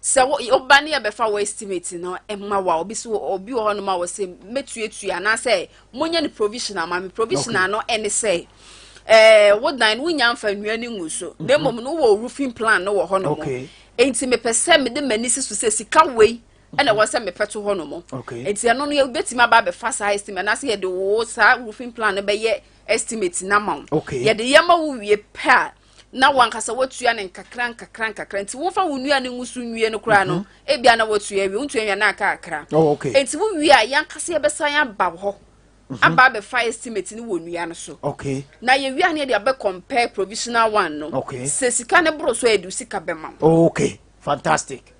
sɛ woba ne yɛbɛfa wɔ estimate no ɛma wa obi so obi wɔ hɔnom a wɔsɛ mɛtuatua anaasɛ monyɛ no provisional ma me. Provisional no ɛne sɛ wo dan no wonya mfa nnua no ngu so na mmom no wowɔ roofing plan no wɔ hɔnom. Enti mepɛ sɛ mede m'ani si so sɛ sika wei ɛna ɛwɔ sɛ mepɛ to hɔnom. Enti ɛno no yɛbɛtumi aba abɛfa saa estimate anaasɛ yɛde wo saa roofing plan no bɛyɛ estimate na ma wo. Yɛde yɛ ma wo wie pɛ a na wankasa watua ne nkakra nkakra nkakra nti wofa wo nnua no ngu so nwie no koraa no ebia na watua awie wontua nwie na aka akra. Enti wo wie a yɛankasa yɛbɛsan aba hɔ aba abɛfa estimate no wɔ nnua no so. Na yɛwie a na yɛde abɛ compare provisional one no. Sɛ sika no boro so a yɛde wo sika bɛma wo. Oh, okay. Fantastic.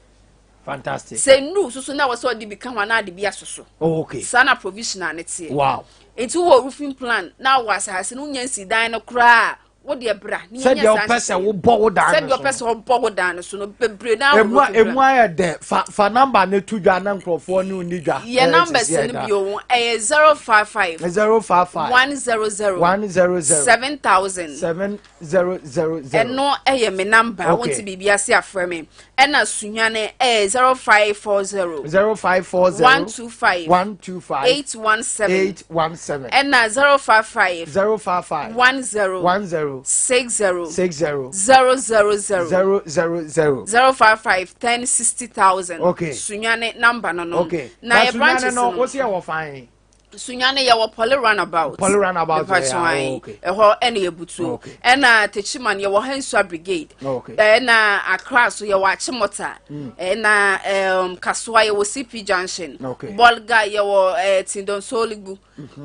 Fantastic. Sɛ nnuru soso na wɔsɛ ɔde bi ka ho anaa ade bi asoso. Oh, okay. Saa na provisional ne teɛ. Wow. Nti wowɔ roofing plan na wɔ asase no wonya nsi dan no koraa wo deɛ bra ne yɛnyɛ Sɛdeɛ wopɛ sɛ wobɔ wo dan no so. Sɛdeɛ wopɛ sɛ wobɔ wo dan no so no bebree na emu a emu ayɛ dɛ fa fa number ne to dwa na nkurɔfoɔ ne oni dwa. Yɛ numbers no bi o ɛyɛ 055 055 100 100 7000 7000. Ɛno ɛyɛ me number. Okay. Wonte biribi ase afrɛ me. Ɛna Sunyane ɛyɛ 0540 0540 125 125 817 817. Ɛna 055 055 10 10 60 60 000 000 055 10 60,000. Okay. Sunyane number no. Okay. Na yɛ branches no no. wosi ɛwɔ fan. Sunyane yɛwɔ Poly Runabout. Poly Runabout, Mepa yeah, kyɛw, oh, okay. ɛhɔ ɛna yɛbutuo. Okay. Ɛna Techiman yɛwɔ Hensua Brigade. Okay. Ɛna Accra so yɛwɔ Achimota. Ɛna Kasoa yɛwɔ CP Junction. Okay. Bolga yɛwɔ Tindonsoligu.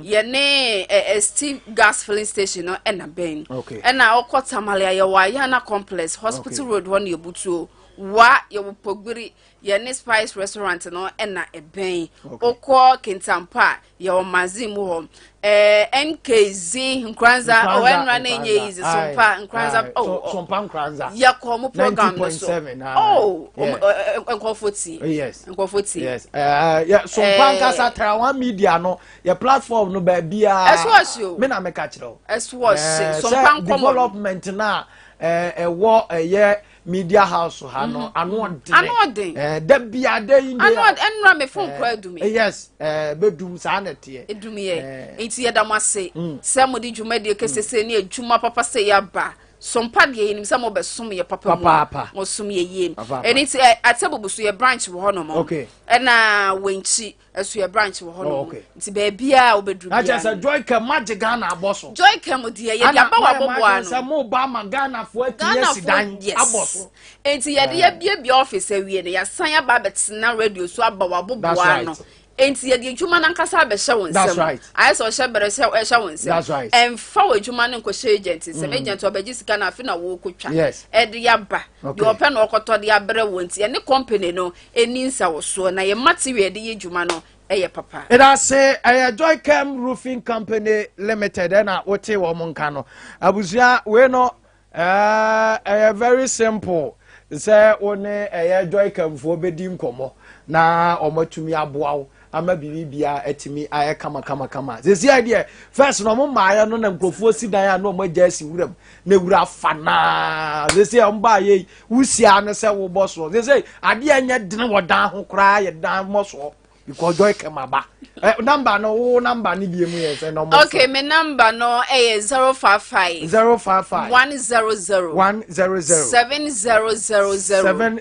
Yɛne Steve Gas Filling Station no ɛna bɛn. Okay. Ɛna ɔkɔ Tamale a yɛwɔ Ayana Complex Hospital Okay. Road hɔ na yɛbutuo. Wa yɛwɔ Pogbiri yɛne Spice Restaurant no ɛna ɛbɛn. Okay. Okɔ Kintampo a yɛwɔ Mazin mu hɔ. NKZ Nkranza oh ɛnura na enye yizi Sompa Nkranza oh oh Sompa Nkranza. Yɛkɔ mo program no so. 90.7, aye. Oh Yeah. nkɔfo tie. Yes. Nkɔfo tie. Yes. Yeah, Sompa nkasa Tarawa Media no, yɛ platform no baabi a. Ɛso ɔhye o. Me na meka kyerɛ wo. Ɛso ɔhye. Sompa Sɛ nkɔmɔ no. development na ɛwɔ ɛyɛ media house ha no ano ɔden. Ano ɔden. Da bia da yi Ano ɛnura me phone kura edumi. Yes, bɛdum saa na ɛteɛ. Edum yɛ. Nti yɛda mo ase sɛ mo de dwumadie kɛsɛsɛ ne adwuma papa sɛ yɛaba. Sompa deɛ yɛnim sɛ mobɛsom yɛ papa mu. Papaapa. Mosom yɛ yie. Papaapa. Ɛno nti Atebubu so yɛ branch wɔ hɔnom. Okay. Ɛna Wenkyi ɛso yɛ branch wɔ hɔnom. Oh, okay. Nti baabiara a wobɛduru Na kyerɛ biara sɛ no. Joy Kem magye Ghana abɔ so. Joy Kem deɛ yɛde aba wɔ aboboa Ana no. sɛ mo ba ama Ghanafoɔ atumi asi dan Ghanafoɔ yes. abɔ so. Nti yɛde yɛabiabia office awie no yɛasan aba abɛtena radio so aba wɔ aboboa That's right. no. Nti yɛde adwuma no ankasa abɛhyɛ wo That's nsam. right. Ayɛ sɛ ɔhyɛ bɛrɛ hyɛ ɛhyɛ wo nsam. That's right. Ɛmfa wɔ adwuma no nkɔhyɛ agent nsam. Agent ɔbɛgye sika no afe na wɔrekɔtwa. Yes. Ɛde aba. Okay. Deɛ ɔpɛ na ɔkɔtɔ de abrɛ wo nti ɛne company no ɛni nsawosoɔ na yɛ material de yɛ adwuma no ɛyɛ papa. Ɛda se ɛyɛ Joy Kem Roofing Company Limited ɛna wote wɔn nka no. Abusua wei no ɛyɛ very simple sɛ wo ne ɛyɛ Joy Kemfoɔ bɛdi nkɔmmɔ na wɔn atumi aboa wo ama biribi bia atumi ayɛ kama kama kama. Sisi ayɛ deɛ first na wɔn mmaayɛ no na nkurɔfoɔ si dan a na wɔn agya asi wuram na wura fa naa. Sisi a wɔn baayɛ yi wusia no sɛ wobɔ soɔ. Sisi adeɛ nyɛ dene wɔ dan ho koraa yɛ dan mmɔ soɔ. because Joy Kem aba. Eh, number no wo number ni bi mu yɛ sɛ na ɔmo. Okay, me number no ɛyɛ 055. 055. 100. 100. 7000.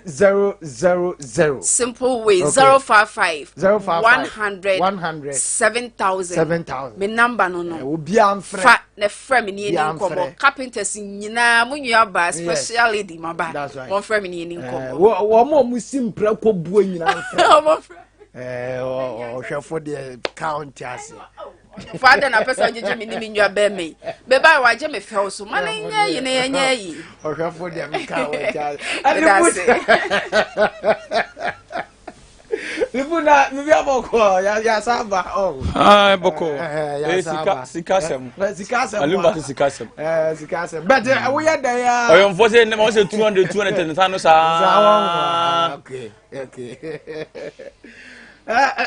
7000. Simple way. Okay. 055. 055. 100. 100. 7000. 7000. Me number no no. Eh, obiara mfrɛ. Fa na frɛ me ne yɛni Obiara nkɔmmɔ. mfrɛ. Carpenters nyinaa mo nua ba Yes. special lady ma ba. That's right. Wɔn frɛ me ne yɛni Eh, nkɔmmɔ. wɔn a wɔn si mpira kɔ buo nyinaa mfrɛ. Wɔn frɛ. Eh, ɔhwɛfo deɛ count ase. Fa na pɛ sɛ ɔgyegye me ne me nua bɛrima yi. Bɛba a wagye me fɛw so. Ma ne nyɛ yi ne yɛnyɛ yi. Ɔhwɛfo deɛ meka wɔnte ase. Meda ase. Lipu na bibi abɔkɔ yasa aba ɔ. Ah, bɔkɔ. Eh, Eh, yasa sika aba. sika asɛm. Eh, sika asɛm. Alumba se sika asɛm. Eh, sika asɛm. Bɛtɛ woyɛ dɛ ya. Ɔyɔnfo sɛ ne ma wɔsɛ 200 200 nsa no Saa saa. wɔn okay okay. Eh, eh,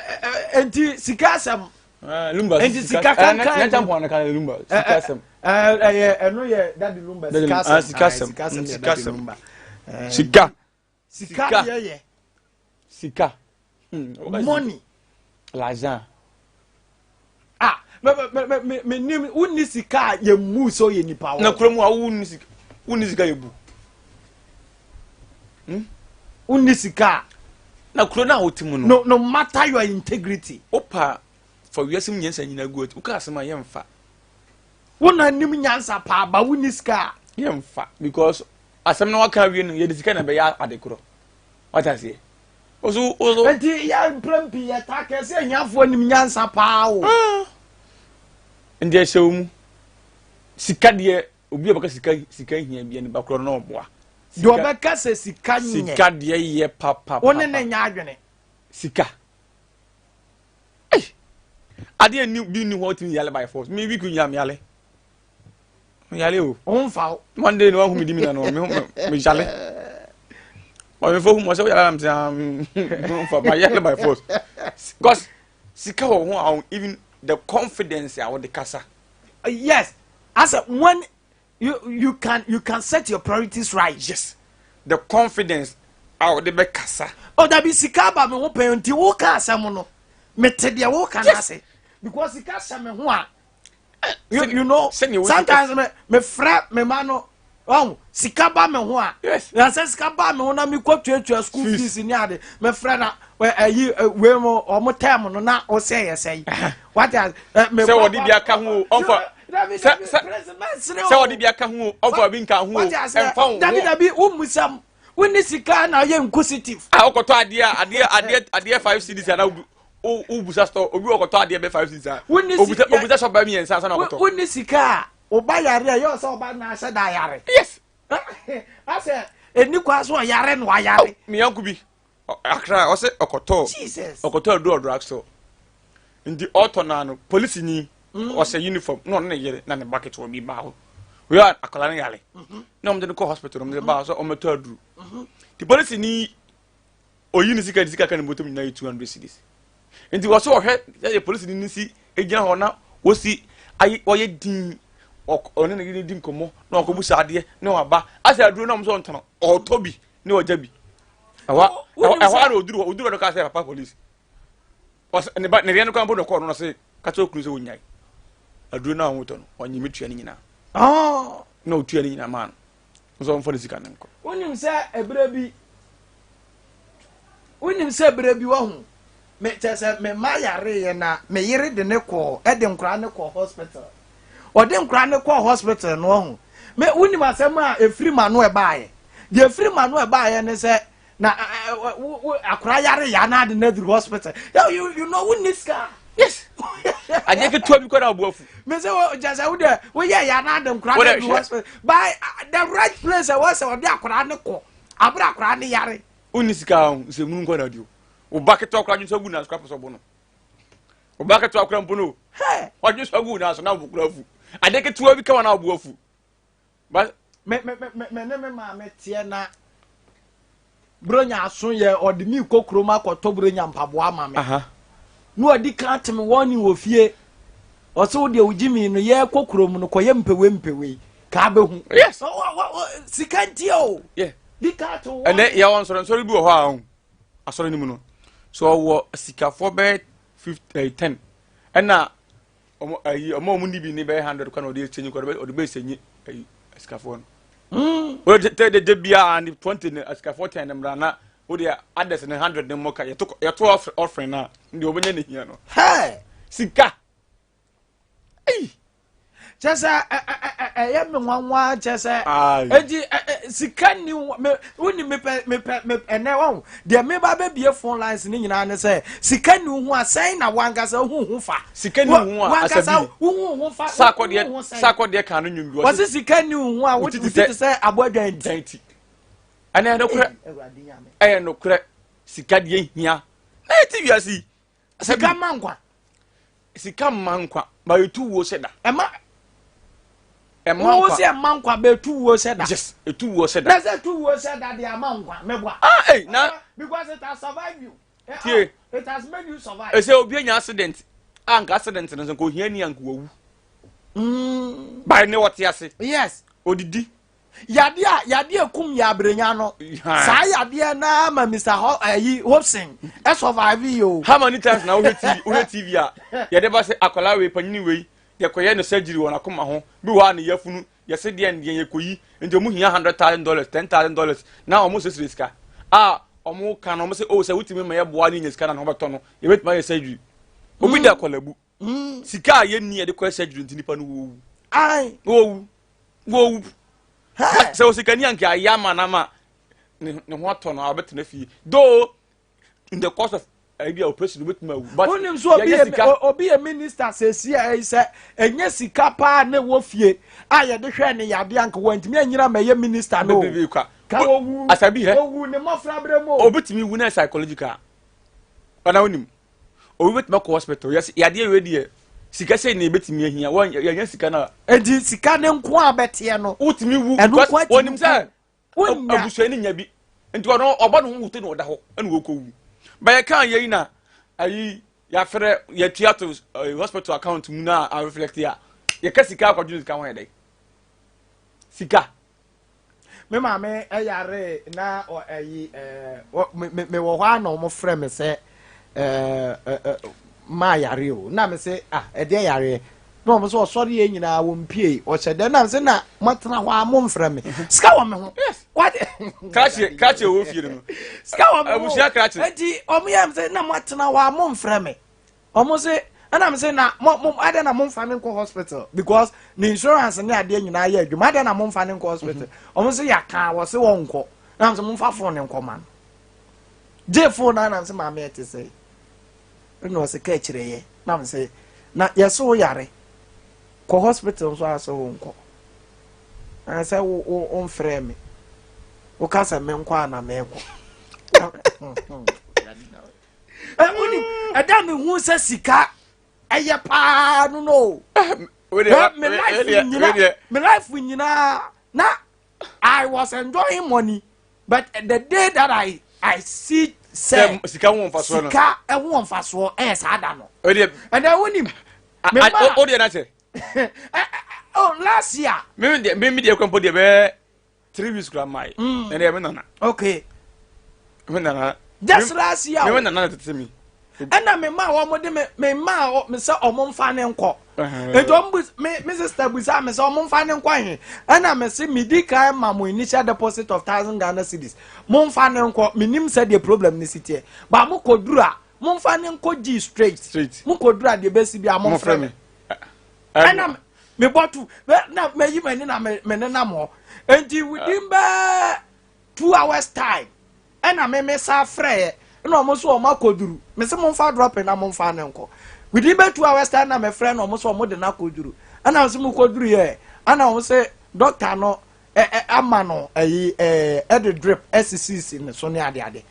eh, nti sika asɛm. Ah, Lumba Nti sika kankan Ne tampon na kan Lumba sika asɛm. Ɛyɛ ɛno yɛ Daddy Lumba Daddy sika Lumba, asɛm. ah, sika asɛm. Ah, Sika asɛm Mm, yɛ sika Daddy asɛm. Lumba. Eh, Sika. Sika Sika. deɛ yɛ Sika. Hmm, wɔka sika. money. L'argent. Ah, me me me me me nim wonni sika a yɛ mu sɛ ɔyɛ nipa wɔ. Na kura mu a wonni sika wonni sika yɛ bu. Hmm? Wonni sika a. Na kuro no a wote mu no. No no matter your integrity. Wopa fa wiase mu nyansa nyinaa gu ati. Woka asɛm a yɛmfa. Wo na nim nyansa paa ba wonni sika a. Yɛmfa because asɛm na waka awie no yɛde sika na ɛbɛyɛ ade korɔ. Wate aseɛ? Oso oso. Nti yɛ mprɛm pii yɛ ta kɛ sɛ ahiafoɔ nim nyansa paa o. Ah. Nti ɛhyɛ wo mu. Sika deɛ obi a ɔbɛka sika sika hia bia nipa korɔ no ɔboa. Deɛ ɔbɛka sɛ sika nyɛ. Sika deɛ yɛ papa. Wo ne ne nyɛ adwene. Sika. Ei. Adeɛ ni bi ni hɔ tumi yale by force. Mi week nyina mi yale. Mi yale o. O nfa o. Monday ni wa hu mi di mi na no mi mi yale. But mi fo hu mo sɛ o yale na mi sɛ ah mi nfa ma yale by force. Because sika wɔ ho a even the confidence a wɔde kasa. Yes. As a, when you can set your priorities right. Yes. The confidence a wɔde bɛ kasa. Oh, dabi sika aba me ho pɛn nti wo ka asɛm no. Me te deɛ wo ka n'ase. Because sika hyɛ me ho a. You know sometimes me frɛ me ma no ɔn sika ba me ho a. Yes. Na sɛ sika ba me ho na me kɔ tuatua school fees ni ade me frɛ na ɛyi wei mo ɔmo term no na ɔsɛ yɛ sɛ yi. Wate ase. Sɛ wɔde bi aka ho o ɔnfa sɛ sɛ sɛ wɔde bi aka ho o ɔnfa bi nka ho o ɛnfa ho. Dabi dabi wo musam wo ni sika na ɔyɛ inquisitive. A ɔkɔtɔ adeɛ a adeɛ adeɛ adeɛ 5 cedis ana o o busa store obi ɔkɔtɔ adeɛ bɛ 5 cedis a obusa obusa shop bɛ mmiɛnsa ansa na ɔkɔtɔ. Wo ni sika a ɔba yare a yɛ ɔsɛ ɔba na ahyɛ da yare. Yes. Asɛ eni kwa so ɔyare na wayare. Mi yanko bi Akra ɔsɛ ɔkɔtɔ Jesus. ɔkɔtɔ aduro drug store nti ɔtɔ naa no polisi ni ɔhyɛ uniform na ɔne ne yere na ne ba ketewa bi baa hɔ wei a akwadaa no yare na wɔn de no kɔ hospital na wɔn de baa sɛ wɔn bɛtɔ aduro nti polisi ni oyi ne sika ne sika ka ne bɔtɔm nyinaa yɛ 200 cedis nti wɔsɛ ɔhwɛ sɛ polisi ni ne si egyina hɔ na wɔsi ayi ɔyɛ din ɔne ne yere di nkɔmɔ na ɔkɔ busa adeɛ na waba asɛ aduro na wɔn sɛ ɔntɔn ɔtɔ bi ne ɔgya bi ɛhɔ ɛhɔ ara oduru hɔ oduru hɔ no kaa sɛ papa polisi ɔsɛ ne ba ne deɛ no kwan po na ɔkɔɔ no na ɔsɛ kata okunu sɛ onyae aduro no a wɔtɔ no ɔnye me tua ne nyinaa na ɔtua ne nyinaa maa no nso ɔmfa ne sika no nkɔ. Wonim sɛ ɛberɛ bi wonim sɛ berɛ bi wahu me kyɛ sɛ me mma yareeɛ na me yere de ne kɔɔ ɛde nkora ne kɔɔ hospital ɔde nkora ne kɔɔ hospital no wahu me wonim asɛm a ɛfiri ma no ɛbaeɛ deɛ ɛfiri ma no ɛbaeɛ ne sɛ na akora yare ya na ade no aduru hospital you know wonni sika. Yes, adeɛ ketewa bi kɔ na ɔbo afu. Me sɛ wo kyɛ sɛ wode woyɛ ya na ade nkora no aduru hospital by the right place ɛwɔ sɛ ɔde akora ne kɔ abere akora ne yare. Wonni sika ho nsɛmunu nkɔ na adi o wo ba ketewa kora adwene sɛ agu na so kora pɛ sɛ ɔbo no wo ba ketewa kora mpo no wadwene sɛ agu na so na ɔbo kora afu adeɛ ketewa bi kama na ɔbo afu. But me me me me ne me maame teɛ na bronya aso yɛ ɔde mi kɔ kurom akɔtɔ bronya mpaboa ama me na ɔdi kan te me wɔn ni wɔ fie ɔsɛ wo deɛ wogye mi no yɛ kɔ kurom no kɔyɛ mpewe mpewe kaa bɛhu. Yes. Sika nti o. Yeah. Di kan te wɔn. Ɛnɛ yɛ wɔn nsɔrɔnsɔrɔ bi wɔ hɔ a asɔre no mu no. So ɔwɔ sikafoɔ bɛyɛ 50 eh, 10 ɛna ɔmo ayi ɔmo a ɔmo ni bi ne bɛyɛ 100 kɔ na ɔde exchange kɔ ɔde bɛ exchange ayi sikafoɔ no. Ɔde tɛ de de biara ne 20 ne sikafoɔ 10 ne mmra na ɔde others ne 100 ne mmɔ ka yɛto yɛto offering na deɛ ɔbɛnya ne hia no. Hey! Sika. Ei! Kyɛ sɛ ɛyɛ me nwanwa kyɛ sɛ eti sika ni me woni mepɛ mepɛ mepɛ ɛnɛ wɔn deɛ meba bɛbie phone lines ne nyinaa ne sɛ sika ni ho a sɛn na wankasa hu ho fa. Sika ni ho a wankasa hu ho fa. Sakɔdeɛ sakɔdeɛ kan no nwom bi wɔsi sika ni ho a wote te sɛ aboa dwan ti. Ɛnɛ ɛnokorɛ ɛyɛ nokorɛ sika deɛ hia na ɛte wiase yi. Sika ma nkwa. Sika mma nkwa ba etu wuo sɛ da. Ɛma ɛma nkwa. Wo sɛ ɛma nkwa ba etu wuo sɛ da. Yes, etu wuo sɛ da. Na sɛ etu wuo sɛ da de ama nkwa mɛboa. Ah, hey, na. Because it has survived you. Eh, Tie. Oh, it has made you survive. Ɛsɛ obi anya accident a nka accident no nso nka ohia ni anka wawu. By ne wɔte ase. Yes. Odidi. Yadeɛ a yadeɛ kum yɛ abrenya no. Saa yadeɛ naa ma Mr. Ho ɛyi Hobson ɛ survive yi o. How many times na wohwɛ TV wohwɛ TV a yɛde ba sɛ akwadaa wei panyini wei yɛkɔyɛ no surgery wɔ n'akoma ho bi wɔ a ne yafunu yɛsɛ deɛ deɛ yɛkɔyi nti wɔn hia $100,000 $10,000 na wɔn sesere sika a wɔn ka no wɔn sɛ oh sɛ wotumi ma yɛboa ne nya sika na ne ho bɛtɔ no yɛbɛtumi ayɛ surgery obi da akwadaa Sika a yɛnni yɛde kɔ surgery nti nipa no wɔwu. Wɔwu. Wɔwu. Sɛ osikani anka ayɛ ama no ama ne ho atɔ no a ɔbɛtena fie. Though in the course of ebi a operation obetumi awu. But wonim so obi yɛ obi yɛ minister sɛsi a ɛyi sɛ ɛnyɛ sika paa na ɛwɔ fie a yɛde hwɛ ne yadeɛ anka wɔntumi anyina ma ɛyɛ minister no. Ka owu asabi hɛ. Owu ne mmɔfra berɛ mu. Obetumi wu na psychological. Ɔna wonim. Obi bɛtumi akɔ hospital yɛsɛ yadeɛ wei deɛ sika sɛ na ebɛtumi ahia wɔn yɛnyɛ sika na. Eti sika ne nko a bɛteɛ no. Wotumi wu because wɔnim sɛ abusua ne nya bi nti ɔno ɔbɔ ne ho wute na ɔda hɔ ɛna wɔkɔ wu bɛyɛ kan yɛ yi na ayi yɛafrɛ yɛtua to eh, hospital account mu na a reflect a yɛka sika akɔdwene sika ho yɛ dɛ sika. Me maame yare na ɛyi ɛɛ me wɔ hɔ a na wɔn frɛ me sɛ ɛɛ maa yare o na me se ah ɛdeɛ yareɛ na wɔn sɛ ɔsɔre yɛ nyinaa wɔn pie ɔhyɛ dɛ na me se na mo atena hɔ a mo nfrɛ me sika wɔ me ho wate krakye krakye wɔ fie no sika wɔ me ho abusua krakye eti wɔn yɛ me sɛ na mo atena hɔ a mo nfrɛ me. Ɔmo se ɛna me se na mo mo adɛn na mo nfa ne nkɔ hospital because ne insurance ne adeɛ nyinaa yɛ adwuma adɛn na mo nfa ne nkɔ hospital mhm. ɔmo se yaka wɔ se wɔn nkɔ na me se mo nfa phone ne nkɔ ma no gye phone na na me se maame ɛte sɛ ɛna ɔse ka akyerɛ yɛ na me se na yɛse wo yare kɔ hospital nso asɛ wo nkɔ sɛ wo wo mfrɛ me woka sɛ menkɔ a na mekɔ wonim ɛda mehu sɛ sika ɛyɛ paa no no me life nyina me life nyinaa na I was enjoying money but the day that I I see sɛ sika ho mfasoɔ no sika ho mfasoɔ ɛyɛ saa da no ɛnna wonim me ma o deɛ na sɛ oh last year mi deɛ mi deɛ kura mpo deɛ bɛɛ. 3 weeks kura maa yi mm. ɛnna mi nana. okay. mi nana. just last year. mi nana na tete mi. ɛnna mi maa wɔn de mi mi maa mi sɛ wɔn nfa ne nkɔ nti wɔn bu mi mi sista busa mi sɛ wɔn nfa ne nkɔ he ɛnna mi se mi di kan ma mo initial deposit of 1,000 Ghana cedis mo nfa ne nkɔ mi nim sɛ deɛ problem ne si teɛ ba mo kɔ duru a mo nfa ne nkɔ gyi straight straight mo kɔ duru a deɛ bɛsi bi a mo nfrɛ mi ɛna mebɔ tu na mayi m'ani na me nenam hɔ nti within bɛɛ 2 hours time ɛna me me sa frɛɛ ɛna wɔn nso wɔn akɔduru me sɛ momfa dropping na momfa ne nkɔ within bɛɛ 2 hours time na me frɛ na wɔn nso wɔn de no akɔduru ɛna wɔn nso mo kɔduru yɛ ɛna wɔn sɛ doctor no ɛ ɛ ama no ɛyi ɛɛ ɛde drip ɛsisisi ne so ne adeade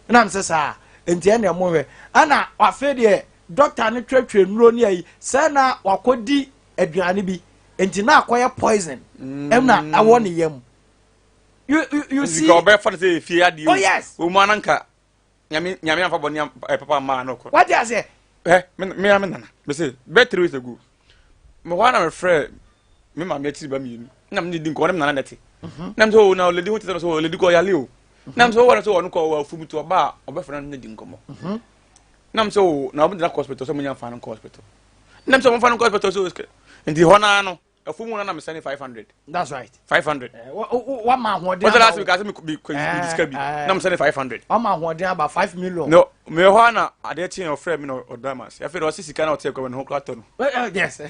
ɛna me sɛ saa nti ɛna ɛmo hwɛ ɛna afei deɛ doctor no twerɛtwerɛ nnuro ne ayi sɛ na wakɔdi aduane bi nti na akɔyɛ poison ɛna ɛwɔ ne yam you you you see nka ɔbɛfa no sɛ efie adeɛ oh yes o mu ananka nyame nyame anfa bɔ ne papa maa no kɔ wate aseɛ ɛ me me me nana me se bɛ 3 weeks ago me hɔ na me frɛ me maame akyiri ba mmienu na me ne di nkɔmɔ ne me nana na ɛte na me sɛ o na lady ho te sɛ o lady kɔ yale o. Nam sɛ wɔwɔ sɛ wɔn kɔ wɔ afum to ɔba a ɔbɛfrɛ no ne di nkɔmmɔ. Nam sɛ o na wɔn de no kɔ hospital sɛ mo nya nfa no kɔ hospital. Nam sɛ wɔn fa no kɔ hospital sɛ o nti hɔ naa no afum no na mesɛne 500. That's right. 500. Wama ahoɔden aba. Wɔsɛ last week ase mi mi mi sika bi na mesɛne 500. Wama ahoɔden aba 5 million. No me hɔ na adeɛ kye ɔfrɛ mi na ɔda ma ase afei ɔsi sika na ɔte ɛkɔ ne ho kora tɔ no. Yes.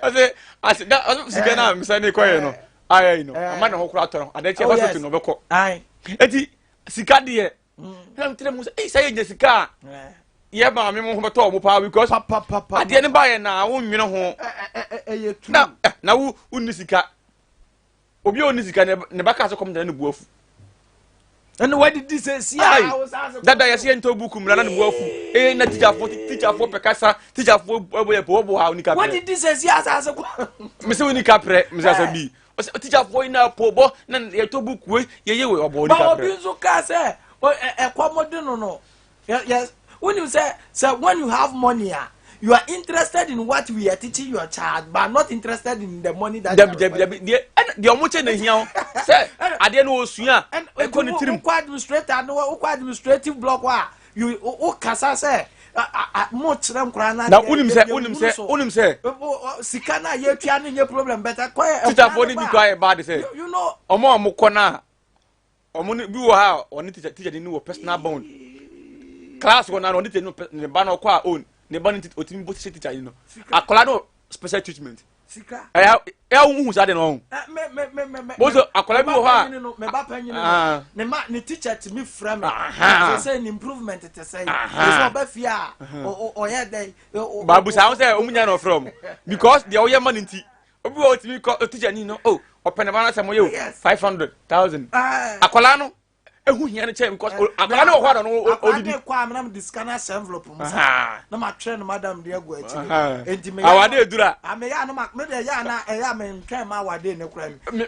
Ɔsɛ ase da ɔsɛ sika na mesɛne kɔ yɛ no ayɛ yi no ama ne ho kora tɔ no adeɛ kye hospital na ɔbɛkɔ. Eti sika deɛ na mi tẹrɛ mu sɛ eyi sɛ yɛ nya sika a yɛ maame mo ho bɛtɔ ɔmo paa because adeɛ no ba yɛ na wo nwene ho na na wo wo ni sika obi a ɔni sika ne ba kaa sɛ kɔm dana ne bu afu ɛna wadidi sɛ si a dada yɛsɛ yɛntɔ buku mmra na ne bu afu ee na tikyafoɔ tikyafoɔ pɛ kasa tikyafoɔ ɛbɔ yɛ pɛ wɔbɔ ha oni kaprɛ wadidi sɛ si asase kɔ mesɛ oni kaprɛ mesɛ asɛ bi ɔsɛ tikyafoɔ yi na pɔ bɔ na yɛtɔ buku wei yɛyɛ wei ɔbɔ oni kaprɛ ba obi nso kaa sɛ ɛkɔm de no no yes wonim sɛ sɛ when you have money a you are interested in what we are teaching your child but not interested in the money that dabi dabi dabi deɛ ɛna deɛ ɔmo kyɛ na ehia ho sɛ adeɛ no osua ɛkɔ ne tirim wokɔ administrator no wokɔ administrative block a you wo kasa sɛ mo kyerɛ nkora na na wonim sɛ wonim sɛ wonim sɛ sika na yɛtua no nyɛ problem bɛtɛ kɔ yɛ teacherfoɔ no bi kɔ ayɛ bad sɛ ɔmo a ɔmo kɔ no a ɔmo no bi wɔ ha a ɔne teacher teacher ni wɔ personal bond class wɔ na ɔne teacher no ne ba no ɔkɔ a own ne ba no otumi bɔ teacher teacher yi no akwadaa no special treatment ɛyà ɛyà ohun saa de na ɔhun bó so akwadaa bi wɔ hɔ a me ba panyin no ne ma ne teacher ti mi frɛ mi sɛ sɛ ne improvement te sɛ yi sɛ ɔbɛ fie a ɔyɛ dɛ. baabu saa ahun sɛ ɔmu nya na ɔfrɛ ɔmo because deɛ ɔyɛ ma ne ti obi wɔ otumi kɔ teacher ni no oh ɔpɛ ne ba no asɛm ɔyɛ o 500,000 akwadaa no ehu hia no kyɛn because akwadaa no wɔ hɔ a no odidi. Akwadaa no kɔ a na de sika no ahyɛ envelope mu sa na ma twɛn no madam de agu akyire nti me awade edura. Ame yɛ ano ma me de yɛ ana ɛyɛ a me ntwɛn ma awade ne kura mi. Me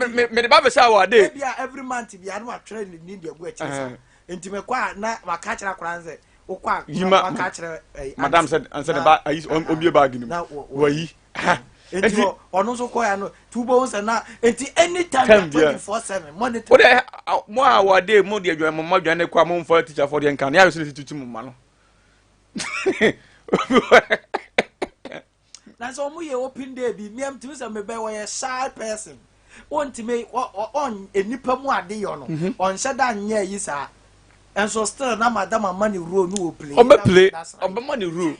me me de ba bɛ sɛ awade. Ebi a every month bi ano ma twɛn ne ni de agu akyire sa nti me kɔ a na ma ka kyerɛ akwadaa no sɛ wokɔ a yima ma ka kyerɛ ɛyi. Madam sɛ ansɛ ne ba ayi obie baagi no mu wayi. Nti ɔno nso kɔ ya no tí wobɛhu sɛ na nti anytime yɛ 24/7 monitor. O de mo a wɔde mo de adwan mo ma dwan ne kɔ a mo nfa teacher fo deɛ nka ne ayɛ so ne tutu mo ma no. Na sɛ ɔmo yɛ open day bi mmea ntumi sɛ mebɛ wɔyɛ shy person wɔntumi ɔn nipa mu ade yɔ no ɔnhyɛ da nyɛ yi saa nso still na madam ama ne role no wɔ play. Ɔbɛ play ɔbɛma ne role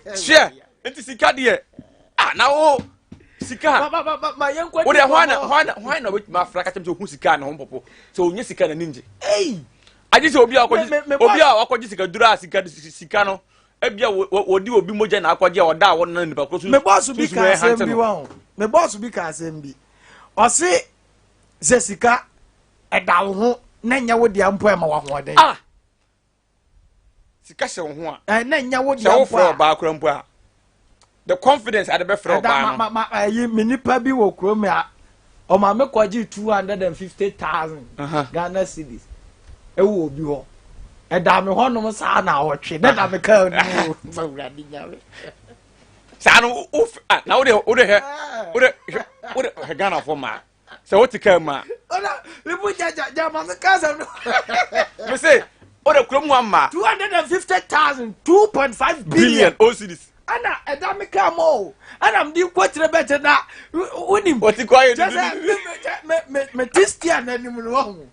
hwɛ nti sika deɛ ah na wo sika wo deɛ hwan na hwan na hwan na obetumi afra kakyɛm sɛ ohun sika na ho mpɔpɔ sɛ onye sika na ne ngye agye sɛ obi a wakɔgye obi a wakɔgye sika duro a sika sika no ebia wɔde obi mogya na akɔgye a ɔda a wɔnana nipa koro so me bɔɔso bi ka asɛm bi wɔn me bɔɔso bi ka asɛm bi ɔse sɛ sika ɛda wo ho na nyɛ wo deɛ mpo ɛma wahoɔden ah sika hyɛ wo ho a na nyɛ wo deɛ mpo a sɛ wofrɛ ɔbaa kora mpo a the confidence ade bɛfrɛ ɔbaa no ma ma ɛyi me nipa bi wɔ kurom a ɔma me kɔgye 250,000 Ghana cedis ɛwɔ obi hɔ ɛda me hɔnom saa na ɔtwe ne da me kaa no mu awurade nyame saa no wo na wode wode hɛ wode wode hɛ Ghana fo maa sɛ wote kaa mu a. Ɔna mibu gya gya ma mi ka asɛm no. Mi se o de kurom wa ma. 250,000 2.5 billion. Billion o cedis. Ɛna ɛda mi kaa mu o ɛna mi di nkɔ kyerɛ bɛ kyerɛ na wonim. Wɔte kɔ ayɛ dudu. Kyɛ sɛ me me me ti steer n'anim no wɔn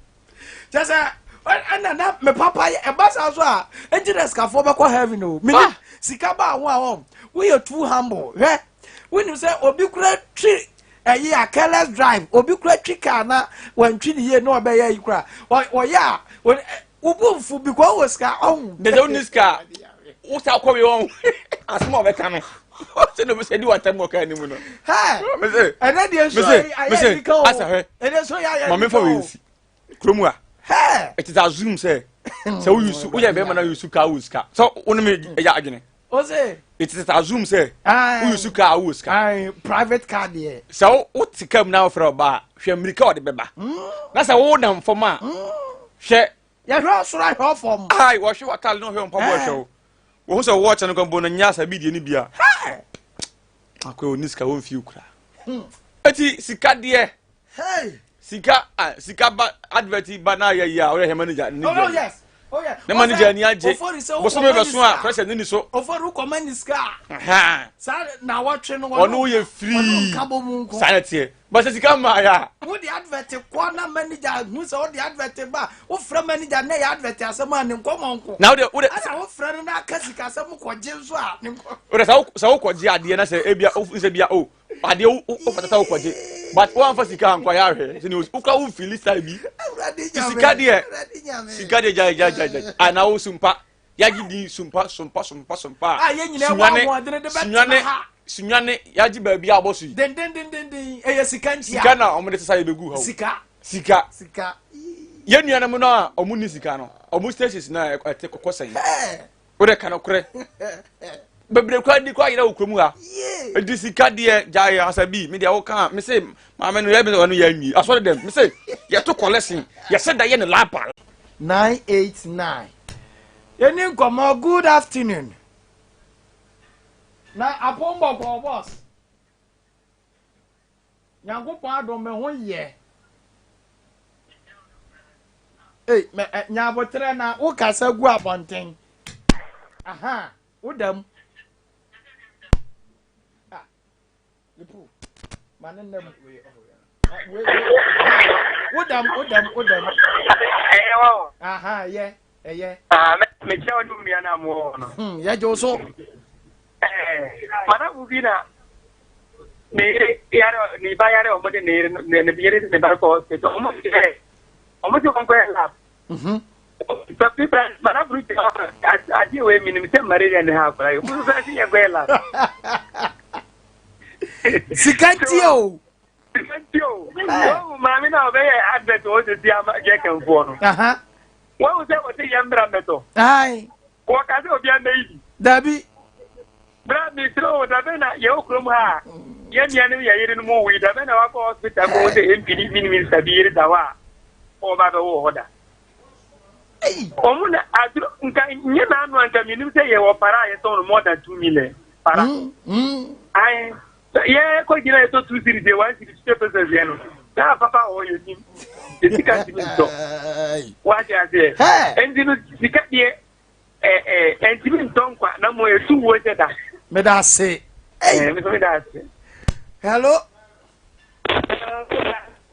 kyɛ sɛ ɛna na me papa yɛ ɛba saa so a eti na sikafoɔ bɛkɔ heaven o mi ni sika ba ho a wɔn woyɛ too humble hwɛ wonim sɛ obi kura twi ɛyi a careless drive obi kura twi kaa na wantwi ne yie na ɔbɛyɛ yi kura ɔyɛ a wobu nfu because wɔ sika ɔho. Dɛsɛ wonni sika a wosa kɔ wei ɔho asɛm a ɔbɛka no sɛ na obɛsɛ di watam wɔ kaa no mu no. Ɛnɛ deɛ nso ayɛ nika o ɛnɛ nso yɛ ayɛ nika o. Maame fa wei nsi kurom a it is assume sɛ sɛ wo yusu woyɛ bɛrima na yusu kaa wo sika sɛ wo ne me ɛyɛ adwene. Ose. It is assume sɛ wo yusu kaa wo sika. Private car deɛ. Sɛ wo te kaa mu na wofrɛ ɔbaa hwɛ mmirika ɔde bɛba na sɛ wo nam fam a hwɛ. Yɛhwɛ ɔsoro ahwɛ ɔfam. Ayi wɔhwɛ w'ataade na wɔhwɛ mpaboa hwɛ wo wɔn sɛ wɔɔkyɛ no kɔnbɔ no nyɛ asabi deɛ no bia. Akɔ oni sika wɔn fi kura. Eti sika deɛ. Sika ah sika ba advert ba na ayɛ yi a ɔyɛ hɛ manager ne Oh yes. Oh yeah. Ne manager ani agye. Bosome bɛ so a pressure ne ni so. Ofori wokɔma ne sika a. Saa na wɔtwe no. Ɔno yɛ free. Ɔno nka bɔ mu nko. Saa na teɛ. Ba sɛ sika mmaa yɛ a. Wode advert kɔ na manager hu sɛ wode advert ba wofrɛ manager na ɛyɛ advert asɛm a ne nkɔmmɔ nko. Na wode wode. Ɛna wofrɛ no na aka sika asɛm kɔgye nso a ne nkɔ. Wode sɛ sɛ wokɔgye adeɛ na sɛ ebia sɛ bia o adeɛ wo fata sɛ wokɔgye but woamfa sika ankɔ ayɛ ahwɛ sɛ ne wokura wo mfili style bi sika deɛ sika deɛ gyae gyae gyae gyae ana wo sumpa yagye din sumpa sumpa sumpa sumpa a sunyane sunyane sunyane yagye baabi a abɔ so yi dendendendenden ɛyɛ sika ntia sika na wɔn de sesa yɛ bɛgu ha sika sika sika yɛn nuanom no a wɔn ni sika no wɔn stations na ɛte kɔkɔ sɛn o de ka nokorɛ bebree koraa di koraa yɛrɛ wɔ kurom ha edi sika deɛ gyae asabi mi deɛ woka mi se maame no yɛ bi ɔno yɛ nwi asɔre dɛm mi se yɛto kɔlɛsin yɛsɛ da yɛ ne laba. 989 yɛni nkɔmmɔ good afternoon na apɔn bɔkɔɔ boss Nyankopɔn adom me ho yɛ. Ei, mɛ ɛ nya aboterɛ na wo kasa gu abɔnten. Aha, wo da mu. Ah, lipu, ma ne nna mu. Wo da mu, wo da mu, wo da mu. Ɛyɛ wɔ. Aha, ɛyɛ, ɛyɛ. Ah, mekyerɛ wo ne wo nua no a mowɔ hɔ no. Hmm, yɛgye wo so. Ɛɛ, madamfo bi na ne yere yare ne ba yare a wɔde ne yere ne ne yere ne ba kɔ hospital wɔn sɛ wɔn sɛ wɔn kɔyɛ lab. Mhm. Papi bra madamfo no gyina hɔ adeɛ wɔ emi nim sɛ malaria ne ha akwadaa yi wɔn nso sɛ yɛ kɔyɛ lab. Sika nti o. Sika nti o. Wɔn maame na ɔbɛyɛ advert wɔ sisi ama yɛ kɛnfoɔ no. Wɔn sɛ wɔte yɛn mbra mbɛtɔ. Wɔka sɛ obiara mmɛyi bi. Dabi. Bra mesrɛ wo dabɛn na yɛwɔ kurom ha a yɛn nuanom yɛn yerenom wui dabɛn na wakɔ hospital kɔhu sɛ MP ne mini minister bi yere da hɔ a ɔba bɛwo wɔ hɔ da. Wɔn na aduro nka nyɛ n'ano a nka menim sɛ yɛwɔ para a yɛtɔn no more than 2 million para. Ae yɛ kɔ gyina yɛtɔ 2 cedis yɛ 1 cedi 50 pesewas yɛ no na papa wɔ yɛ nim yɛ sika ntumi ntɔ wate aseɛ ɛnti no sika deɛ ɛntumi ntɔ nkwa na mmom ɛtu wuo sɛ da. Meda ase. Meda ase. Hello.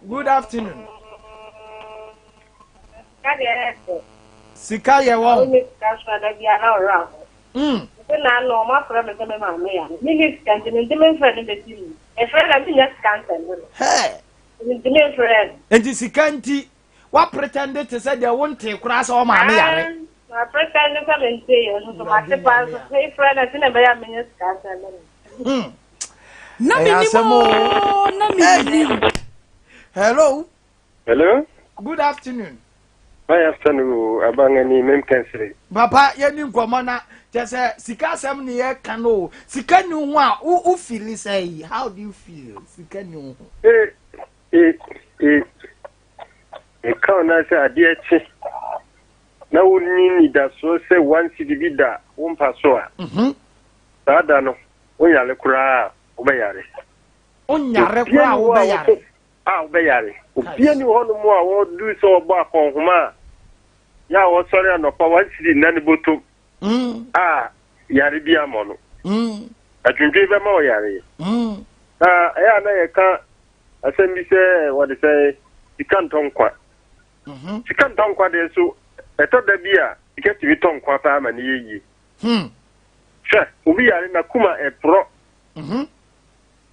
Good afternoon. Sika yɛ wɔn. Nti na ano ɔmo afrɛ me sɛ me maame ya no. Menni sika nti mentumi mfrɛ no bɛsi mu. Mefrɛ no a mennya sika nsɛnde no. Mentumi mfrɛ no. Nti sika nti Wa pretend te sɛ deɛ wo ntee koraa sɛ wo maame yare. Aane, ma pretend sɛ mentee yɛ nso so mate paa nso me frɛ no ɛte na ɛbɛyɛ a menya sika asɛnde no. Hmm. Na Ɛyɛ menim asɛm oo, o. na menim. Hello. Hello. Good afternoon. My afternoon o, abangani mem kɛnsere. Papa yɛni nkɔmmɔ na kyɛ sɛ sika asɛm ne yɛka no o. Sika ni ho a wo wo feel sɛ how do you feel sika ni ho? Eh eh eh Meka wo nan sɛ adeɛ kye na wonni anidasoɔ sɛ one cedi bi da wo mpa so a, mhm. saa da no wonyare koraa a wobɛyare. Wonyare koraa a wobɛyare. A wobɛyare. Obia ni hɔ nom a wɔduru sɛ wɔbɔ akɔnhoma a yɛ a wɔsɔre anɔpa one cedi nna ne bɔtɔm mm. a yare bi amɔ no. Mm. Adwendwen bɛma ɔyare. Mm. Na ɛyɛ a na yɛka Asɛm bi sɛ wɔde sɛ sika ntɔ nkwa. Mhm. Sika ntɔ nkwa deɛ nso ɛtɔ da bi a sika tumi tɔ nkwa paa ma ne yɛ yie. Hmm. Hwɛ, obi yare n'akoma ɛporɔ. Mhm.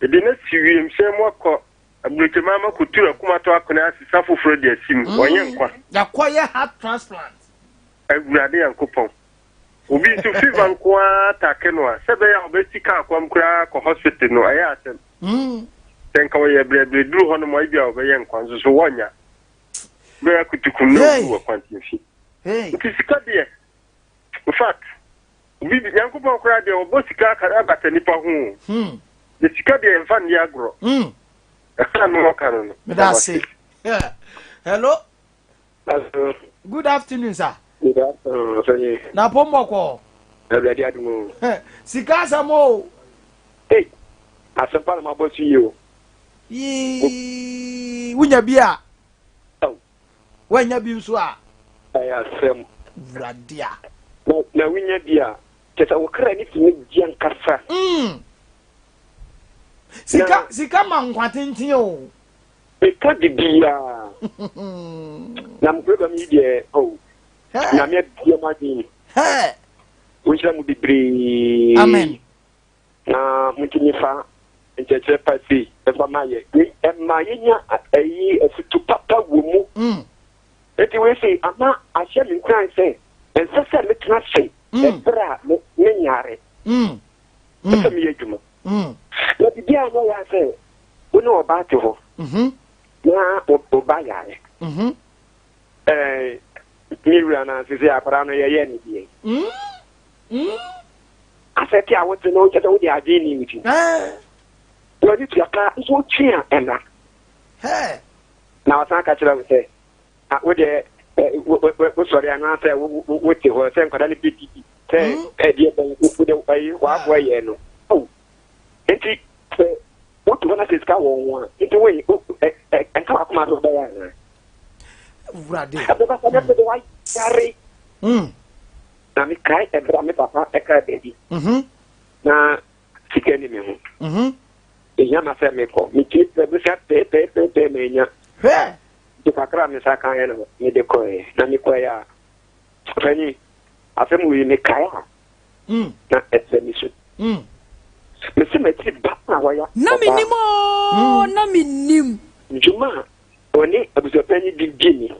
Ɛde no asi wiemhyɛn mu akɔ aburokyeman ma kɔturu akoma to akone asesa foforɔ de asi mu. Mm. Ɔnyɛ nkwa. Yɛakɔyɛ heart transplant. Awurade Nyankopɔn. Obi nso fever nko ara atake no a, sɛ ɛbɛyɛ a ɔbɛsi kaa kwam koraa akɔ hospital no, ɛyɛ asɛm. Mm. Sɛ nka wɔyɛ brɛbrɛ duru hɔnom a, ebia wɔbɛyɛ nkwa nso so wɔnnya. Bɛyɛ akutukum na owu wɔ kwantemfi. Nti sika deɛ, in fact, obi Nyankopɔn koraa deɛ ɔbɔ sika abata nipa ho o. Hmm. Ne sika deɛ mfa nni agorɔ. Hmm. Ɛka no ɔka no no. Meda ase. Hello. Hello. Good afternoon, sir. Good afternoon, sir. Na pɔmbɔkɔ. Awurade adum o. Sika asɛm o. Hey, asɛmpa na mabɔ so yi o. Yii, wunya bi a. Woannya bi nso a. Ɛyɛ asɛm. Awurade a. Na na wonya bi a, kyerɛ sɛ wo kra no tumi gye ankasa. Mm. Sika sika ma nkwa tenten o. Meka de biara. Na mo program yi deɛ oh. Nyame abia mo adwene. Wonhyira mo bebree. Amen. Na montumi fa nkyerɛkyerɛ pa sei ɛfa ma yɛ. Ɛma yɛnya ɛyi afutu papa wɔ mu. Mm. Enti wei sei ama ahyɛ me nkuran sɛ ɛnsɛ sɛ metena ase mm. ɛberɛ a menyare. Mm. Ɛsɛ sɛ meyɛ adwuma. Na biribiara nyɛ yɛ sɛ wo ne ɔbaa te hɔ mm-hmm. na ɔba yare. Mm-hmm. Ɛɛ me wura no ase sɛ akwadaa no yɛyɛ ne deɛ. Asɛ te a wote no kyɛ sɛ wode adwene ne wo ti. W'ani tua paa nso wotwe a ɛna. Na ɔsan ka kyerɛ wo sɛ wo deɛ wosɔre anaasɛ wote hɔ sɛ nkwadaa no bɛdidi sɛ ɛdeɛ bɛn wode ayi w'aboa yɛ no. Nti sɛ wote hɔ na sɛ sika wɔ wo ho a nti wei ɛnka w'akoma so wobɛyɛ anaa? Awurade. Ɛbɛba sɛ bɛpɛ de wayare. Na mekae ɛberɛ a me papa ɛkaa baabi. Na sika ni me ho. Ehia ma sɛ mekɔ. Metumi pɛ bosea pɛɛpɛɛpɛɛpɛɛ manya. Hwɛ! Nti kakra a me nsa kaeɛ no mede kɔeɛ. Na mekɔeɛ a, ɔpanyin, asɛm wei mekae a, na ɛsɛ me su. Mese m'akyiri ba a wɔya Na ɔbaa. mennim oo, na mennim. Dwuma a ɔne abusuapanyin bi di ni.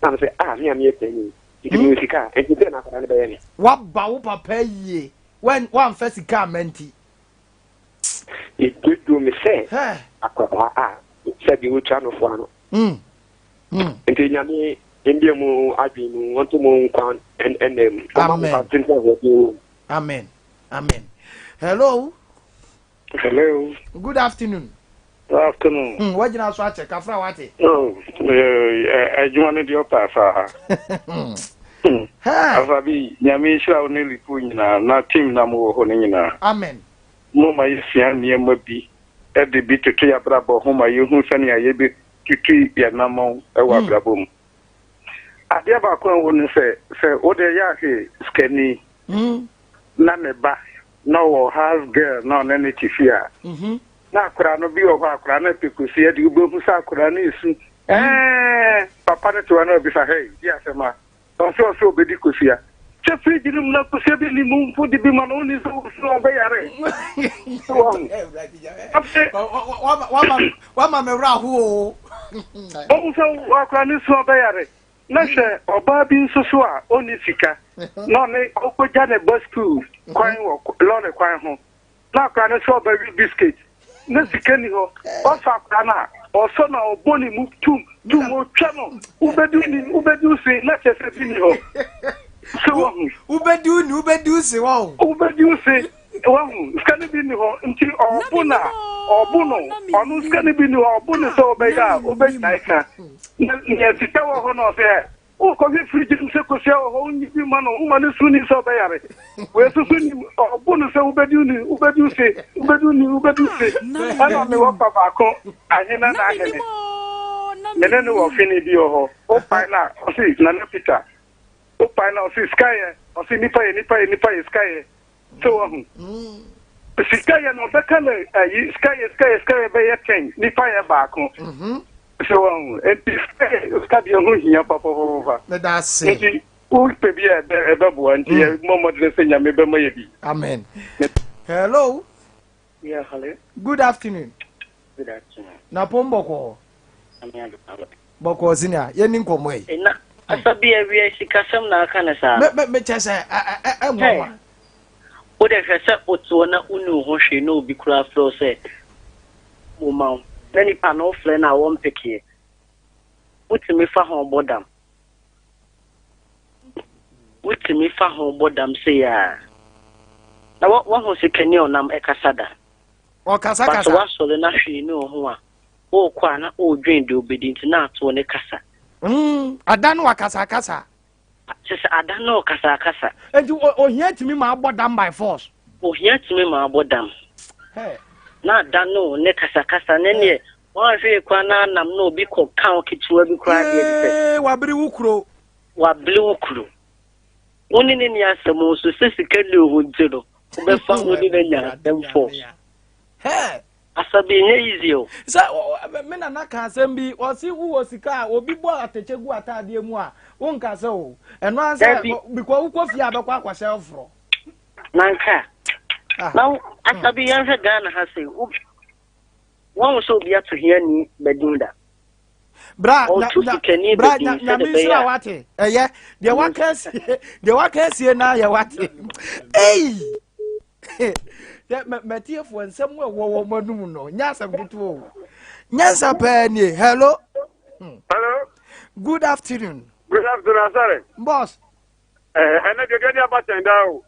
Na mese, ah, me a meyɛ panyin, nti mewɔ sika a, nti dɛn na akwadaa no bɛyɛ me? Waba wo papa yie, woamfa sika amma nti. Ɛdwodwo me sɛ akwadaa a sɛdeɛ wɔtwa no foa no. Nti Nyame mbie mo adwene mu, ɔnto mo nkwa nna mu. Ɔma mo nkwa tenten ahoɔden wɔ mu. Amen. Amen. Hello. Hello. Good afternoon. Good afternoon. Wagyina so akyɛ kafra wate. Oh, adwuma no deɛ ɔpɛ afa ha. Afa bi nyame nhyira wo ne lipo nyinaa na team na mowɔ hɔ no nyinaa. Amen. Mo ma yɛsua nneɛma bi de bi toto yɛn abrabɔ ho ma yɛhu sɛnea yɛbɛtutu yɛn anammɔn wɔ abrabɔ mu. Adeɛ baako a ɛwɔ no sɛ sɛ wode yɛ ahwɛ sikani na ne ba na ɔwɔ house girl na ɔne ne te fie a na akwadaa no bi wɔ hɔ akwadaa no pɛ kosua de wobɛhu sɛ akwadaa no esu ɛɛ papa no te hɔ na ɔbisa hei di asɛm a ɔsɛ ɔsɛ ɔbɛdi kosua sɛ fridge no mu na kosua bi ni mu mpo de bi ma no woni sɛ wosu ɔbɛyare wama me werɛ aho o ɔhu sɛ akwadaa no su ɔbɛyare Na hwɛ ɔbaa bi nso so a ɔnni sika na ɔne ɔkɔgya ne ba sukuu kwan wɔ lɔre kwan ho na akwadaa no sɛ ɔbɛwe biscuit na sika ni hɔ ɔsɔ akwadaa no a ɔsɔ na ɔbɔ ne mu tum tum ɔtwa no wobɛdi ni wobɛdi wo se na kyerɛ sɛ bi ni hɔ sɛ wahu wobɛdi wo ni wobɛdi wo se wahu wobɛdi wo se wahu sika no bi ni hɔ nti ɔbo na ɔbo no ɔno sika no bi ni hɔ ɔbo no sɛ ɔbɛyɛ a wobɛgyae ka Na nea sika wɔ hɔ no ɔsɛ wokɔhwɛ firigye mu sɛ kosua wɔ hɔ wonyi bi ma no woma no su ni sɛ ɔbɛyare wei nso so nim ɔbo no sɛ wobɛdi ni wobɛdi wo se wobɛdi wo ni wobɛdi wo se ɛna mewɔ fa baako ahena na ahene me ne no wɔ fene bi wɔ hɔ wopae no a ɔse nana Peter wopae no a ɔse sika yɛ ɔse nipa yɛ nipa yɛ nipa yɛ sika yɛ sɛ wahu sika yɛ no ɔbɛka no ayi sika yɛ sika yɛ sika yɛ bɛyɛ ten nipa yɛ baako mhm. sɛ wahu nti sika yɛ sika deɛ ho hia papapapa meda ase nti wopɛ bi a ɛbɛboa nti mm. yɛ mmɔ mmɔdene sɛ nyame bɛma yɛ bi amen hello yeah, hello good afternoon good afternoon na pom bɔkɔɔ Bɔkɔɔ senior, yɛnni nkɔmmɔ yi. Na asa bi awia sikasɛm na aka no saa no. Me me kyɛ sɛ ɛ nwanwa. Wo de hwɛ sɛ wote hɔ na wonni wo ho hwee na obi koraa frɛ wo sɛ wo ma wo na nipa no wofrɛ no a wɔmpekeɛ. Wotumi fa ho bɔ dam. Wotumi fa ho bɔ dam sei a. Na wahu sikani a ɔnam ɛkasa da. Ɔkasa kasa. But wasɔre na hwee ne wo ho a. Ɔrekɔ a na ɔredwen deɛ ɔbɛdi nti na atoɔ ne kasa. Mm, ada no akasakasa. Kyɛ sɛ ada no ɔkasakasa. Nti ohia tumi ma abɔ dam by force. Ohia tumi ma abɔ dam. Hey. Na ada no ne kasakasa ne neɛ. Wɔanhwɛ kwan na anam na obi kɔ ka wo ketewa bi koraa deɛ de sɛ. Wabere wo kuro. Wabere wo kuro. Wo ne ne ni asɛm nso sɛ sika ni ho nti no wobɛfa wo ne no anya asɛm fɔ. Asabi nyɛ easy o. Sɛ me nana ka asɛm bi ɔsi wowɔ sika a obi bɔ atɛkyɛ gu ataadeɛ mu a wonka sɛ o ɛno ansɛ because wokɔ fie a bɛkɔ akɔhyɛ foforɔ. Nanka ah. na asabi yɛnhwɛ Ghana ha sɛ wɔn sɛ obi ato hiani badin da. Bra na na bra nya nyame nhyira wate ɛyɛ deɛ waka asie deɛ waka asie na yɛ wate ei mɛtiefoɔ nsɛm a ɛwɔ wɔn anum no nyɛ asɛm ketewa o nyansa pɛɛ nie hello. Hello. Good afternoon. Good afternoon asare. Boss. Ɛɛ ɛnɛ deɛ deɛ de aba kyɛn daa o.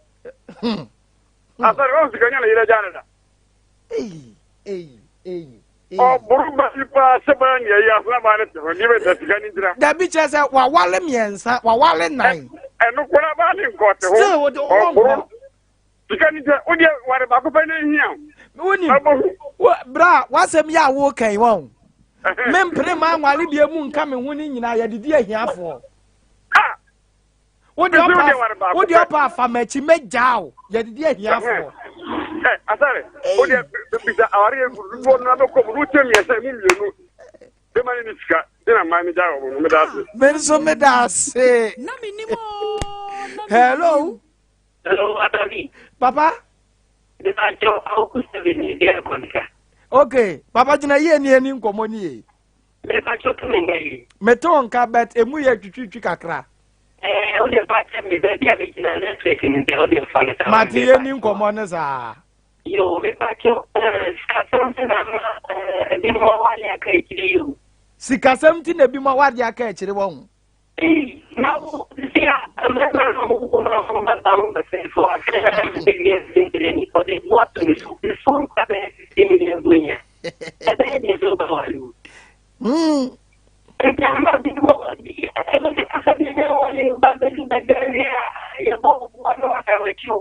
Asare wɔn sika nya na yɛrɛ gya ne da. Ei ei ei. Ɔboro ba yi paa sɛ bɛyɛ nea ɛyɛ asena baa ne te ho nneɛma da sika ne ntira. Dabi kyerɛ sɛ wawale mmiɛnsa wawale nan. Ɛno koraa baa ne nkɔ te ho. Still wode ɔboro sika ne ntira wodeɛ ware baako pɛ ne nhia. Wonim bra wasɛm yi a woka yi wɔn. Mempere ma anwale bie mu nka me ho ne nyinaa yɛde di ahiafoɔ. Wode ɔpa wode ɔpa afa m'akyi mɛgyaa wo yɛde di ahiafoɔ. Ɛ asare wode bisa aware yɛ dodoɔ no abɛkɔ mu no wokyɛ mmiɛnsa mu mmienu bɛma ne ne sika de na mmaa no gya wɔ no meda ase. Me nso meda ase. Hello. Hello, Atabi. Papa. Okay, papa gyina yie ni ani nkɔmmɔ ni yie. Mepakyɛw to me nka yie. Mete wo nka but emu yɛ twitwitwi kakra. Ɛɛ wo deɛ fa kyɛ me baabi a megyina network no deɛ wo deɛ fa no saa. Mate yɛ ni nkɔmmɔ no saa. Yo mepakyɛw ɛɛ sikasɛm ti na ama ɛɛ ebinom awale aka akyire yi o. Sikasɛm ti na ebinom awale aka akyire wɔ ho. Ei, na wo sisi a mmarima no ho wo ma ho ba ba ho bɛfɛfo ahwɛ na ebi nkyerɛ ni ɔde bo ato ne so ne so nkwa bɛyɛ sisi million bunya ɛbɛyɛ deɛ sɛ wobɛware o nti ama bi wɔ ɛbɛsɛ kasa bi ne wɔne ba bɛdu bɛdɛ wie a yɛbɔ wo boa no aka w'akyi o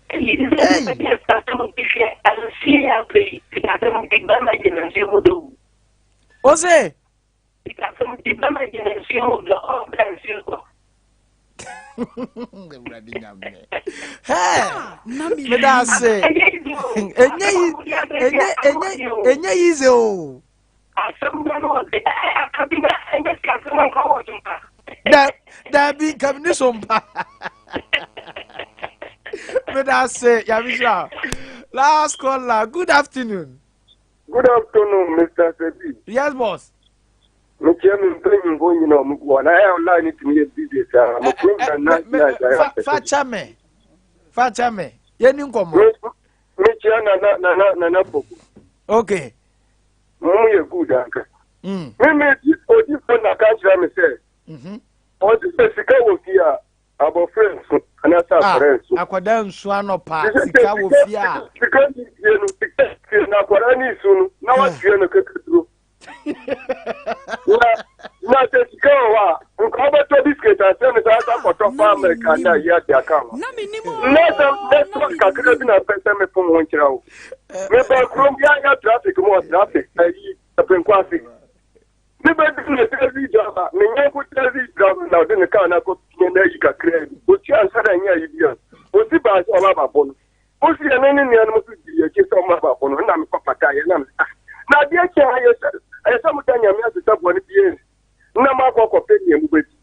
Eyi sɛ bɛyɛ sikasɛm bi hwɛ ansie yɛ afei sikasɛm bi bɛma gyina nsuo mu do o se Sikasɛm nti bɛma gyina nsuo mu dɔ ɔbrɛ nsuo tɔ. Awurade nyame. Meda ase. Ɛnyɛ yi ɛnyɛ ɛnyɛ ɛnyɛ yize o. Asɛm bɛ no ɔde akabi na ɛnyɛ sikasɛm nka wɔ so mpa. Da dabi nka mi ni so mpa. Meda ase yamisra. Last caller good afternoon. Good afternoon, Mr. Sebi. Yes, boss. Mekyia me mpanyimfo nyina ɔmo gu hɔ na ɛyɛ online no tumi yɛ busy saa. Mo program na na na fa kyɛ me. Fa kyɛ me. Yɛ ni nkɔmɔ. Mekyia nana nana nana poku. Okay. Mo yɛ good anka. Mm. Me me odi fo na ka kyerɛ me sɛ. Mhm. Ɔsi sɛ sika wɔ fie a Abɔfra nsu anaasɛ ah, akwadaa nsu. Akwadaa nsu anɔpa sika wɔ fie a. Sika ni fie no sika fie no akwadaa ni nsu no na watua no kakaduro. Na na sɛ sika wɔ hɔ a nka wobɛtɔ biscuit asɛ no saa sa kɔtɔ fa Amerika na ayi ade aka ho. Na sɛ network kakra bi na pɛ sɛ mepom ho nkyerɛ wo. Meba kurom bi anya traffic mu wɔ traffic ayi ɛpenko ase. Me bɛ du na taxi driver, me nyɛnko taxi driver na ɔde ne car no akɔ pia no ayi kakraa bi. Otua nsa na ɛnyɛ ayi bi a. Osi baa sɛ ɔba ababɔ no. Osi ɛne ne nuanom nso dii akyi sɛ ɔmo ababɔ no. Ɛna mekɔ pata yɛ na me ah na adeɛ kye ha yɛ sɛ ɛyɛ sɛ mo da nyame ase sɛ bɔne bi ansi na mo akɔ akɔpɛ nea mo bɛdi.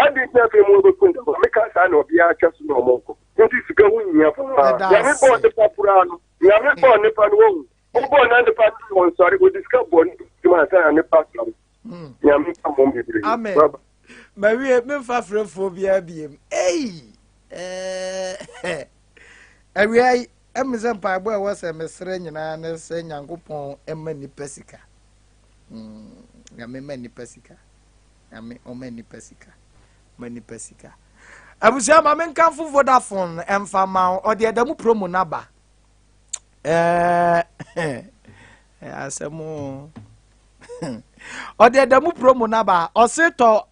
Adi nti afei mo bɛku ntɔkwa. Meka saa na obiara atwa so na ɔmo nkɔ. Nti sika ho hia paa. Nyame bɔɔ nipa koraa no, Nyame bɔɔ nipa no wahu. Wobɔɔ na nipa no wɔn sɔre wɔde sika bɔ ne tirim ansa na nipa sɔre. Hmm. Nyame nka mmom bebree. Amen. Mawie memfa frɛfoɔ biara biem. Ei! Eh, awia yi ɛmi sɛ mpaebɔ a ɛwɔ sɛ mesrɛ nyinaa ne sɛ Nyankopɔn ɛma nipa sika. Hmm, Nyame ma nipa sika. Nyame ɔma nipa sika. Ma nipa sika. Abusua ma menkamfo Vodafone ɛmfa ma wo ɔde ɛda mu promo naba. ɛɛ asɛm o ɔde ɛda mu promo naba ɔse tɔ.